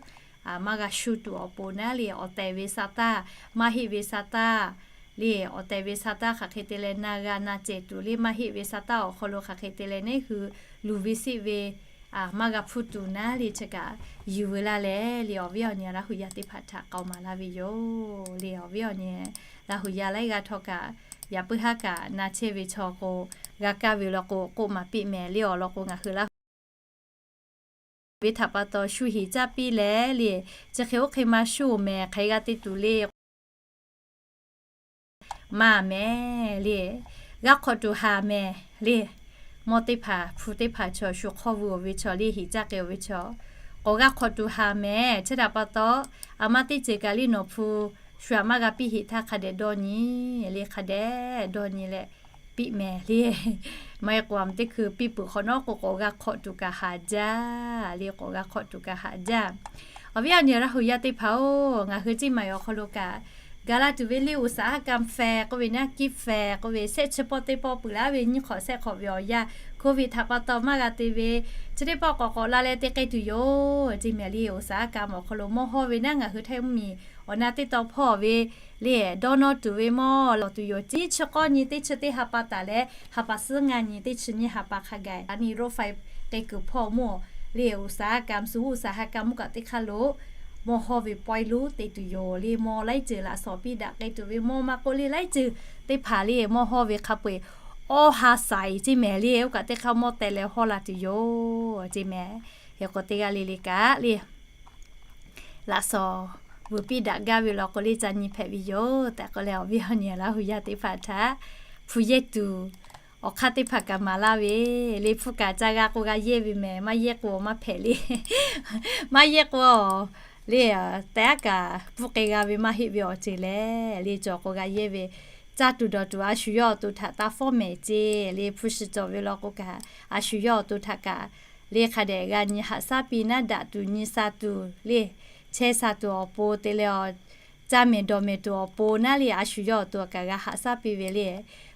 maˇ g'a shu tuˬ awˬ pon naˉ le awˬ tehˬ ve sa taˇ, maˇ heˆ ve sa taˇ le awˬ tehˬ ve sa taˇ hk'aˬ hk'e te leh na g'a na cehˬ tuˬ le maˇ heˆ ve sa taˇ awˬ hk'aw lo hk'aˬ hk'e te leh neˉ hui luˬ ve siˆ ve maˇ g'a hpuˇ tuˬ naˉ le chi kaꞈ yuˬ veu laˇ leh le awˬ viˉ awˬ nyi Laˇ hu yaˇ teˇ hpaˍ htaꞈ k'aoˍ maˍ laˇ ve yoˬ le. Awˬ viˉ awˬ nyi Laˇ hu yaˇ laiˉ g'aˇ htawˇ kaꞈ yaꞈ puiˉ haˉ kaꞈ na chehˇ ve chaw k'o g'a kaˇ ve law k'o k'oˆ maˍ piˇ mehˍ le awˬ lawn k'o ngaˬ hui Laˇ hu ve htaꞈ pa taw shu hiˍ caˇ piˇ leh le chi hk'e oˇ hk'e maˇ shu-oˬ mehˍ hk'aˬ hk'e g'a te tuˬ le maˇ mehˍ le. G'a hk'awꞈ tuˬ haˍ mehˍ le. Mawˇ teˇ hpaˍ hpu teˇ hpaˍ chaw shu hk'awˇ vuiˬ-oˬ ve chaw le hiˍ caˇ k'ai-oˬ ve chaw k'awꞈ g'a hk'awꞈ tuˬ haˍ mehˍ. Chi htaꞈ pa taw a ma teˇ ceuˬ kaꞈ le nawˬ hpu shu aꞈ maˇ g'a piˇ heˆ htaˇ hk'a dehꞈ dawˇ nyi le hk'a dehꞈ dawˇ nyi leh piˇ mehˍ le. Maˇ heˆ k'o a ma teˇ hkui piˇ peuˬ hk'awꞈ nawˉ k'o k'awꞈ g'a hk'awꞈ tuˬ kaꞈ haˍ jaˇ le k'awꞈ g'a hk'awꞈ tuˬ kaꞈ haˍ jaˇ. Awˬ viˉ awˬ nyi Laˇ hu yaˇ teˇ hpaˍ-oˬ, ngaˬ hui ceˇ maˬ awˬ hk'aw lo kaꞈ ga laˇ tuˬ ve le อุตสาหกรรมแฟร์ k'oˆ ve naˉ กิฟต์แฟร์ k'oˆ ve sehˆ chi pawˆ teˇ pawˆ peuˬ laˇ ve nyiˇ hk'awꞈ sehˆ hk'awꞈ ve awˬ yanˇ Covid htaꞈ pa taw maˇ g'a te ve chi teˇ pawˆ k'awꞈ k'awꞈ la leh te k'ai tuˬ yoˬ ceˇ mehˍ le. อุตสาหกรรม awˬ hk'aw lo mawˇ hawˇ ve naˉ ngaˬ hui Htaiˇ mvuhˇmiˬ awˬ na teˇ taw hpawˇ ve le dawˇ nawˇ tuˬ ve mawˇ lawˬ tuˬ yoˬ ceˇ. Chi k'awˇ nyi teˇ chi teˇ ha pa taˍ leh ha pa suhˉ ngaˇ nyi teˇ chi nyiˇ ha pa hk'a gaˬ a ni รถไฟ k'ai kuiˬ hpawˇ mawˇ le อุตสาหกรรม สวนอุตสาหกรรม mvuhˇ kaꞈ teˇ hk'aˇ lo mawˇ hawˇ ve pawehˇ lonˉ te tuˬ yoˬ le. Mawˇ laiˉ ceuˬ laꞈ shawˍ piˇ daꞈ k'ai tuˬ ve mawˇ maˇ k'oˆ le laiˉ ceuˬ teˇ hpaˍ le mawˇ hawˇ ve hk'a peu-eˬ awˇ ha saiˍ ceˇ mehˍ le. Oˇ kaꞈ teˇ hk'aˇ mawˇ teh leh hawˇ la tuˬ yoˬ ceˇ mehˍ. Hk'e k'o teˇ g'aˇ le le kaꞈ le laꞈ shawˍ vuiˬ piˇ daꞈ gaˇ ve law k'o le ca nyi hpehꞈ ve yoˬ tehꞈ k'oˆ leh awˬ viˉ awˬ nyi Laˇ hu yaˇ teˇ hpaˍ htaꞈ hpu yehˇ tuˬ awˬ hk'aˇ teˇ hpaˍ kaꞈ maˍ laˇ ve le. Hpu kaꞈ ca g'a k'o g'a yehˇ ve mehˍ, maˇ yehˇ k'o maˇ hpehꞈ le. Maˇ yehˇ k'o le tehꞈ aˉ kaꞈ pfuhˇ k'ai g'a ve maˇ heˆ ve awˬ ceuˬ lehˬ le cawˬ k'o g'a yehˇ ve. Caˇ tuˬ dawˬ tuˬ a shu yawˇ awˬ to htaꞈ taˇ fawˉ mehˍ ceˇ le. Hpu shi cawˬ ve law k'o kaꞈ a shu yawˇ awˬ to htaꞈ kaꞈ le hk'a dehꞈ g'a nyi haꞈ shaˉ piˇ naˉ daꞈ tuˬ nyi sha tuˬ le chehˇ sha tuˬ awˬ pon te leh a caˇ mehˍ dawˬ mehˍ tuˬ awˬ pon naˉ le a shu yawˇ awˬ to kaꞈ g'a haꞈ shaˉ piˇ ve le.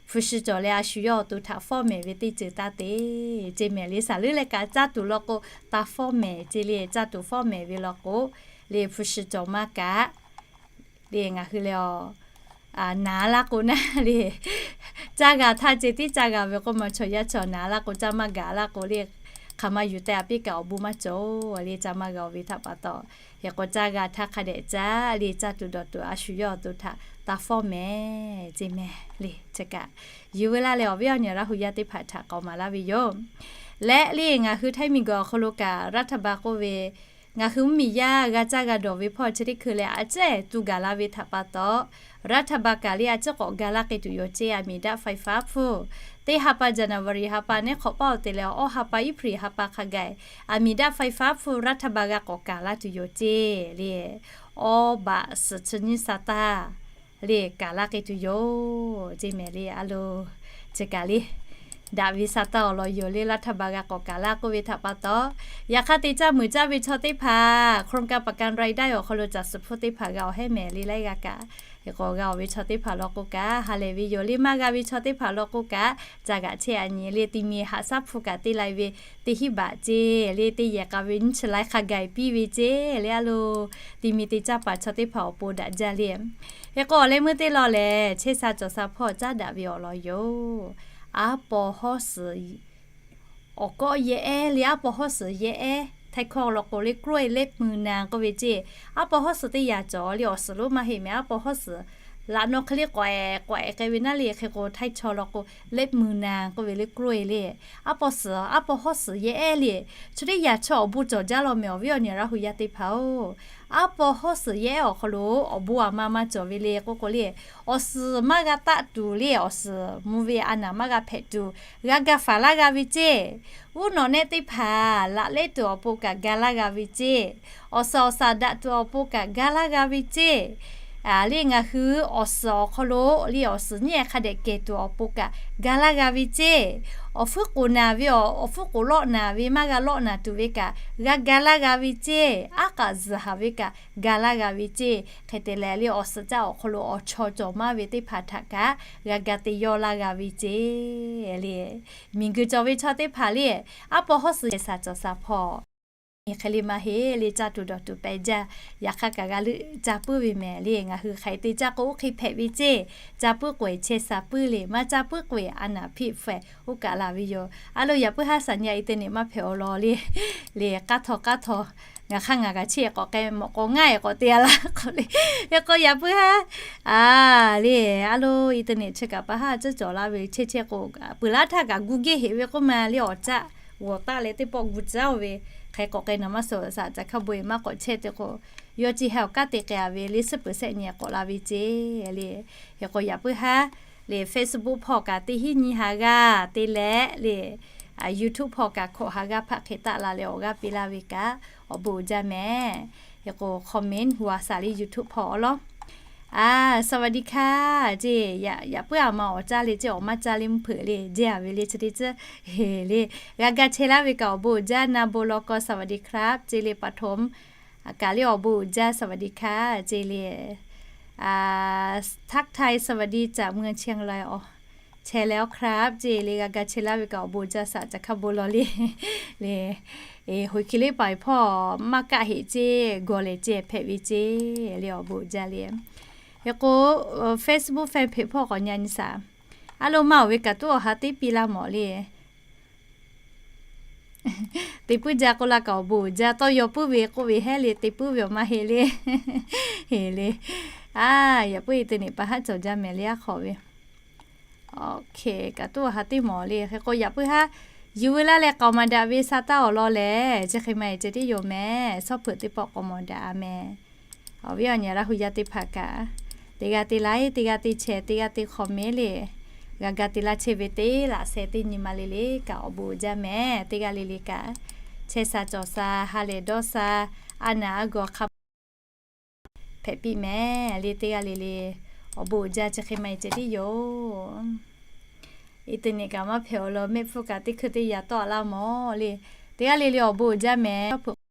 Hpu shi cawˬ leh a shu yawˇ awˬ to htaꞈ fawˉ mehˍ ve teˇ ceuˬ taˇ te ceˇ mehˍ le. Saˍ leuˉ leh kaꞈ caˇ tuˬ law k'o taˇ fawˉ mehˍ ceˇ le. Caˇ tuˬ fawˉ mehˍ ve law k'o le hpu shi cawˬ maˇ kaꞈ le ngaˬ hui leh awˬ naˍ laˇ k'o naˉ le, caˇ g'a htaˇ ceh tiˉ caˇ g'a ve k'oˆ ma, chaw yaˇ chaw naˍ laˇ k'o, caˇ maˇ gaˬ laˇ k'o le, hk'aˬ ma yuˬ teh a piˇ kaꞈ awˬ bon maˇ cawˬ le, caˇ maˇ g'a-oˬ ve htaꞈ pa taw. Hk'e k'o caˇ g'a htaˇ hk'a dehꞈ caˇ le, caˇ tuˬ dawˬ tuˬ a shu yawˇ awˬ to htaꞈ taˇ fawˉ mehˍ ceˇ mehˍ le. Chi kaꞈ yuˬ ve laˇ leh awˬ viˉ awˬ nyi Laˇ hu yaˇ teˇ hpaˍ htaꞈ k'awꞈ maˍ laˇ ve yoˬ. Leh le ngaˬ hui Htaiˇ miˬguiˬ awˬ hk'aw lo kaꞈ รัฐบาล k'oˆ ve, ngaˬ hui mvuhˇmiˬ yaˇ g'a caˇ g'a dawˬ ve hpawˇ chi teˇ hkui leh a ciˉ tuˬ gaˬ la ve htaꞈ pa taw, รัฐบาล kaꞈ le a ciˉ k'awꞈ ga laˇ k'ai tuˬ yoˬ ceˇ. อามี ดับไฟฟ้า hpfuhˇ teˇ ha pa January ha pa neˉ hk'awꞈ paˇ awˬ te leh awˇ ha pa April ha pa hk'a gaˬ อามี ดับไฟฟ้า hpfuhˇ รัฐบาล g'a k'awꞈ kaˬ laˇ tuˬ yoˬ ceˇ le. Awˇ baꞈ suhˍ chi nyiˇ sa taˇ le kaˬ laˇ k'ai tuˬ yoˬ ceˇ mehˍ le. A lo, chi kaꞈ le daꞈ ve sa taˇ awˬ lawn yoˬ le, รัฐบาล g'a k'awꞈ kaˬ laˇ k'oˆ ve htaꞈ pa taw, yaꞈ hk'aˇ te caˇ muiˬ caˇ ve chaw teˇ hpaˍ โครงการประกันรายได้ awˬ hk'aw lo caˬ suhˍ hpfuhˇ teˇ hpaˍ g'a awˬ hehnˇ mehˍ le laiˉ g'a kaꞈ, hk'e k'o g'a-oˬ ve chaw teˇ hpaˍ law k'o kaꞈ ha lehˬ ve yoˬ le, maˇ g'a ve chaw teˇ hpaˍ law k'o kaꞈ, caˇ g'aꞈ chehˇ a nyi le, te mi haꞈ shaˉ hpu kaꞈ te lai ve, teˇ hinˉ baꞈ ceˇ le, teˇ yehˬ k'a ve nyiˇ chi laiˉ hk'a gaˬ piˇ ve ceˇ le. A lo, te mi te caˇ paˍ chaw teˇ hpaˍ awˬ pon daꞈ jaˇ le. Hk'e k'o awˬ leh meuˇ teˇ law lehˬ, chehˇ sha cawˬ sha hpawˇ caˉ daꞈ ve awˬ lawn yoˬ. Aˉ paw hawˉ suhˍ awˬ kawˆ yehˇ ehˉ le, aˉ paw hawˉ suhˍ yehˇ ehˉ, Htaiˇ hkawˇ law k'o le กล้วยเล็บมือนาง k'oˆ ve ceˇ. Aˉ paw hawˉ suhˍ teˇ yaꞈ cawˬ le, awˬ suhˍ lonˉ maˇ heˆ mehˍ. Aˉ paw hawˉ suhˍ laꞈ naw hk'e le k'awꞈ ehˍ k'awꞈ ehˍ k'ai ve naˉ le, hk'e k'o Htaiˇ chaw law k'o เล็บมือนาง k'oˆ ve le กล้วย le. Aˉ paw suhˍ, aˉ paw hawˉ suhˍ yehˇ ehˉ le, chi teˇ yaꞈ chaw awˬ bon cawˬ jaˇ law mehˍ awˬ viˉ awˬ nyi Laˇ hu yaˇ teˇ hpaˍ-oˬ. Aˉ paw hawˉ suhˍ yehˇ ehˉ awˬ hk'aw lo awˬ bon aˬ ma maˇ cawˬ ve le k'oˆ k'o le, awˬ suhˍ maˇ g'a taˆ tuˬ le, awˬ suhˍ mvuh ve a naˍ maˇ g'a hpehꞈ tuˬ, g'a ga faˍ laˇ g'a ve ceˇ. Uˉ nawꞈ nehˆ teˇ hpaˍ laꞈ lehˉ tuˬ awˬ pon kaꞈ ga laˇ g'a ve ceˇ. Awˬ suhˍ awˬ shaˍ daꞈ tuˬ awˬ pon kaꞈ ga laˇ g'a ve ceˇ. A le ngaˬ hui awˬ suhˍ awˬ hk'aw lo le awˬ suhˍ nyiˉ ehˉ hk'a dehꞈ kehˬ tuˬ awˬ pon kaꞈ ga laˇ g'a ve ceˇ. Awˬ hpfuhˇ k'oˍ naˬ ve, awˬ hpfuhˇ k'oˍ lawˆ naˬ ve maˇ g'a lawˆ naˬ tuˬ ve kaꞈ g'a ga laˇ g'a ve ceˇ. Aˉ k'aꞈ zuhˬ haˍ ve kaꞈ ga laˇ g'a ve ceˇ. Hk'e te leh le awˬ suhˍ caˇ awˬ hk'aw lo awˬ chaw cawˬ maˇ ve teˇ hpaˍ htaꞈ kaꞈ g'a ga te yawˇ laˇ g'a ve ceˇ le. Miˬguiˬ cawˬ ve chaw teˇ hpaˍ le, aˉ paw hawˉ suhˍ chehˇ sha cawˬ sha hpawˇ hk'e le maˇ heˆ le, caˇ tuˬ dawˬ tuˬ pehꞈ jaˇ. Yaꞈ hk'aˇ kaꞈ g'a leuˆ ca puiˉ ve mehˍ le. Ngaˬ hui hk'aˬ hk'e te caˇ k'o oˇ hk'e hpehꞈ ve ceˇ. Ca puiˉ k'o e chehˇ sha puiˉ le, maˇ ca puiˉ k'o e a naˍ hpiˆ hpfuhˇ oˇ kaꞈ la ve yoˬ. A lo yaꞈ puiˉ haˉ saˍ nyi a internet maˇ hpehꞈ awˬ lawn le, le k'aˇ htaw k'aˇ htaw ngaˬ hk'aˇ ngaˬ kaꞈ chehˇ k'awꞈ k'ai mawꞈ k'aw ngaˇ e k'awꞈ te a laˇ k'o le. Hk'e k'o yaꞈ puiˉ haˉ a le, a lo internet chi kaꞈ pa haˉ ceuˇ cawˬ la ve chehˇ chehˇ k'o, peuˬ laˇ htaˇ kaꞈ Google geh heꞈ ve k'oˆ ma le awˬ caˆ g'awˬ taˆ leh teˇ pawˆ gu caˉ-oˬ ve, hk'e k'awꞈ k'ai naˍ maˇ suhˍ shaˍ ca hk'a bon e maˇ k'awꞈ chehˇ te k'o, yawˇ chi heh awˬ kanˉ te k'ai a ve le suhˉ peuˬ sehˆ nyi k'awꞈ la ve ceˇ le. Hk'e k'o yaꞈ puiˉ haˉ le Facebook hpawˇ kaꞈ teˇ hinˉ nyi ha g'aˇ te leh le, YouTube hpawˇ kaꞈ hkawꞈ ha g'aˇ hpaˆ hk'e taˆ la leh awˬ g'aˇ piˇ laˇ ve kaꞈ awˬ bon uiˍ jaˇ mehˍ. Hk'e k'o comment g'a shaˍ le YouTube hpawˇ awˬ lawn. A, สวัสดีค่ะ ceˇ, yaꞈ puiˉ a ma awˬ caˇ le ceˇ, awˬ maˇ caˇ le mvuhˇ hpeuꞈ le jehˇ a ve le chi teˇ ceuˬ le. G'a ga chehˇ laˇ ve kaꞈ awˬ bon uiˍ jaˇ. Na bo law kawˇ สวัสดีครับ ceˇ le, ปฐม kaꞈ le awˬ bon uiˍ jaˇ สวัสดีค่ะ ceˇ le. ทักทายสวัสดีจากเมืองเชียงราย awˬ chehˇ leh awˬ ครับ ceˇ le, g'a ga chehˇ laˇ ve kaꞈ awˬ bon uiˍ jaˇ shaˍ ca hk'a bon law le. Le, hoꞈ hki le paˍ hpawˇ maˇ kaˆ heꞈ ceˇ, gawˬ lehˬ ceˇ hpehꞈ ve ceˇ le, awˬ bon uiˍ jaˇ le. Hk'e k'o Facebook fan page hpawˇ k'awꞈ nyi nyi shaˍ. A lo maˇ oˬ ve kaꞈ tuˉ awˬ ha teˇ piˇ laˇ mawˬ le. Te puiˉ jaˇ k'oˆ laˇ kaꞈ awˬ bon uiˍ jaˇ, tawˇ yaw puiˉ ve k'oˆ ve hehˉ le, te puiˉ ve awˬ maˇ heˆ le. Heˆ le. A, yaꞈ puiˉ internet pa haˉ cawˬ jaˇ mehˍ le aˉ hk'aw ve. Oˇ hk'e kaꞈ tuˉ awˬ ha teˇ mawˬ le. Hk'e k'o yaꞈ puiˉ haˉ yuˬ ve laˇ leh k'aoˍ maˍ daꞈ ve sha taˇ awˬ lawn lehˬ, chi hk'e ma e ceh tiˉ yoˬ mehˍ. Shawˉ hpeuꞈ teˇ pawˆ k'awꞈ mawˬ daꞈ a mehˍ. Awˬ viˉ awˬ nyi Laˇ hu yaˇ teˇ hpaˍ kaꞈ, teˇ g'aˇ te like, teˇ g'aˇ te share, teˇ g'aˇ te comment le, g'a ga te laˇ chehˇ ve teˇ laꞈ sheh teˇ nyi ma le le kaꞈ awˬ bon uiˍ jaˇ mehˍ. Teˇ g'aˇ le le kaꞈ chehˇ sha cawˬ sha, ha lehˬ dawˇ sha, a naˍ a gawˬ hk'a hpehꞈ piˇ mehˍ le. Teˇ g'aˇ le le awˬ bon uiˍ jaˇ, chi hk'e ma e ceh tiˉ yoˬ. Internet kaꞈ maˇ hpehꞈ awˬ lawn mehˆ hpfuhˇ kaꞈ teˇ hkui teˇ yaꞈ tawˆ a laˇ mawˬ le. Teˇ g'aˇ le le awˬ bon uiˍ jaˇ mehˍ.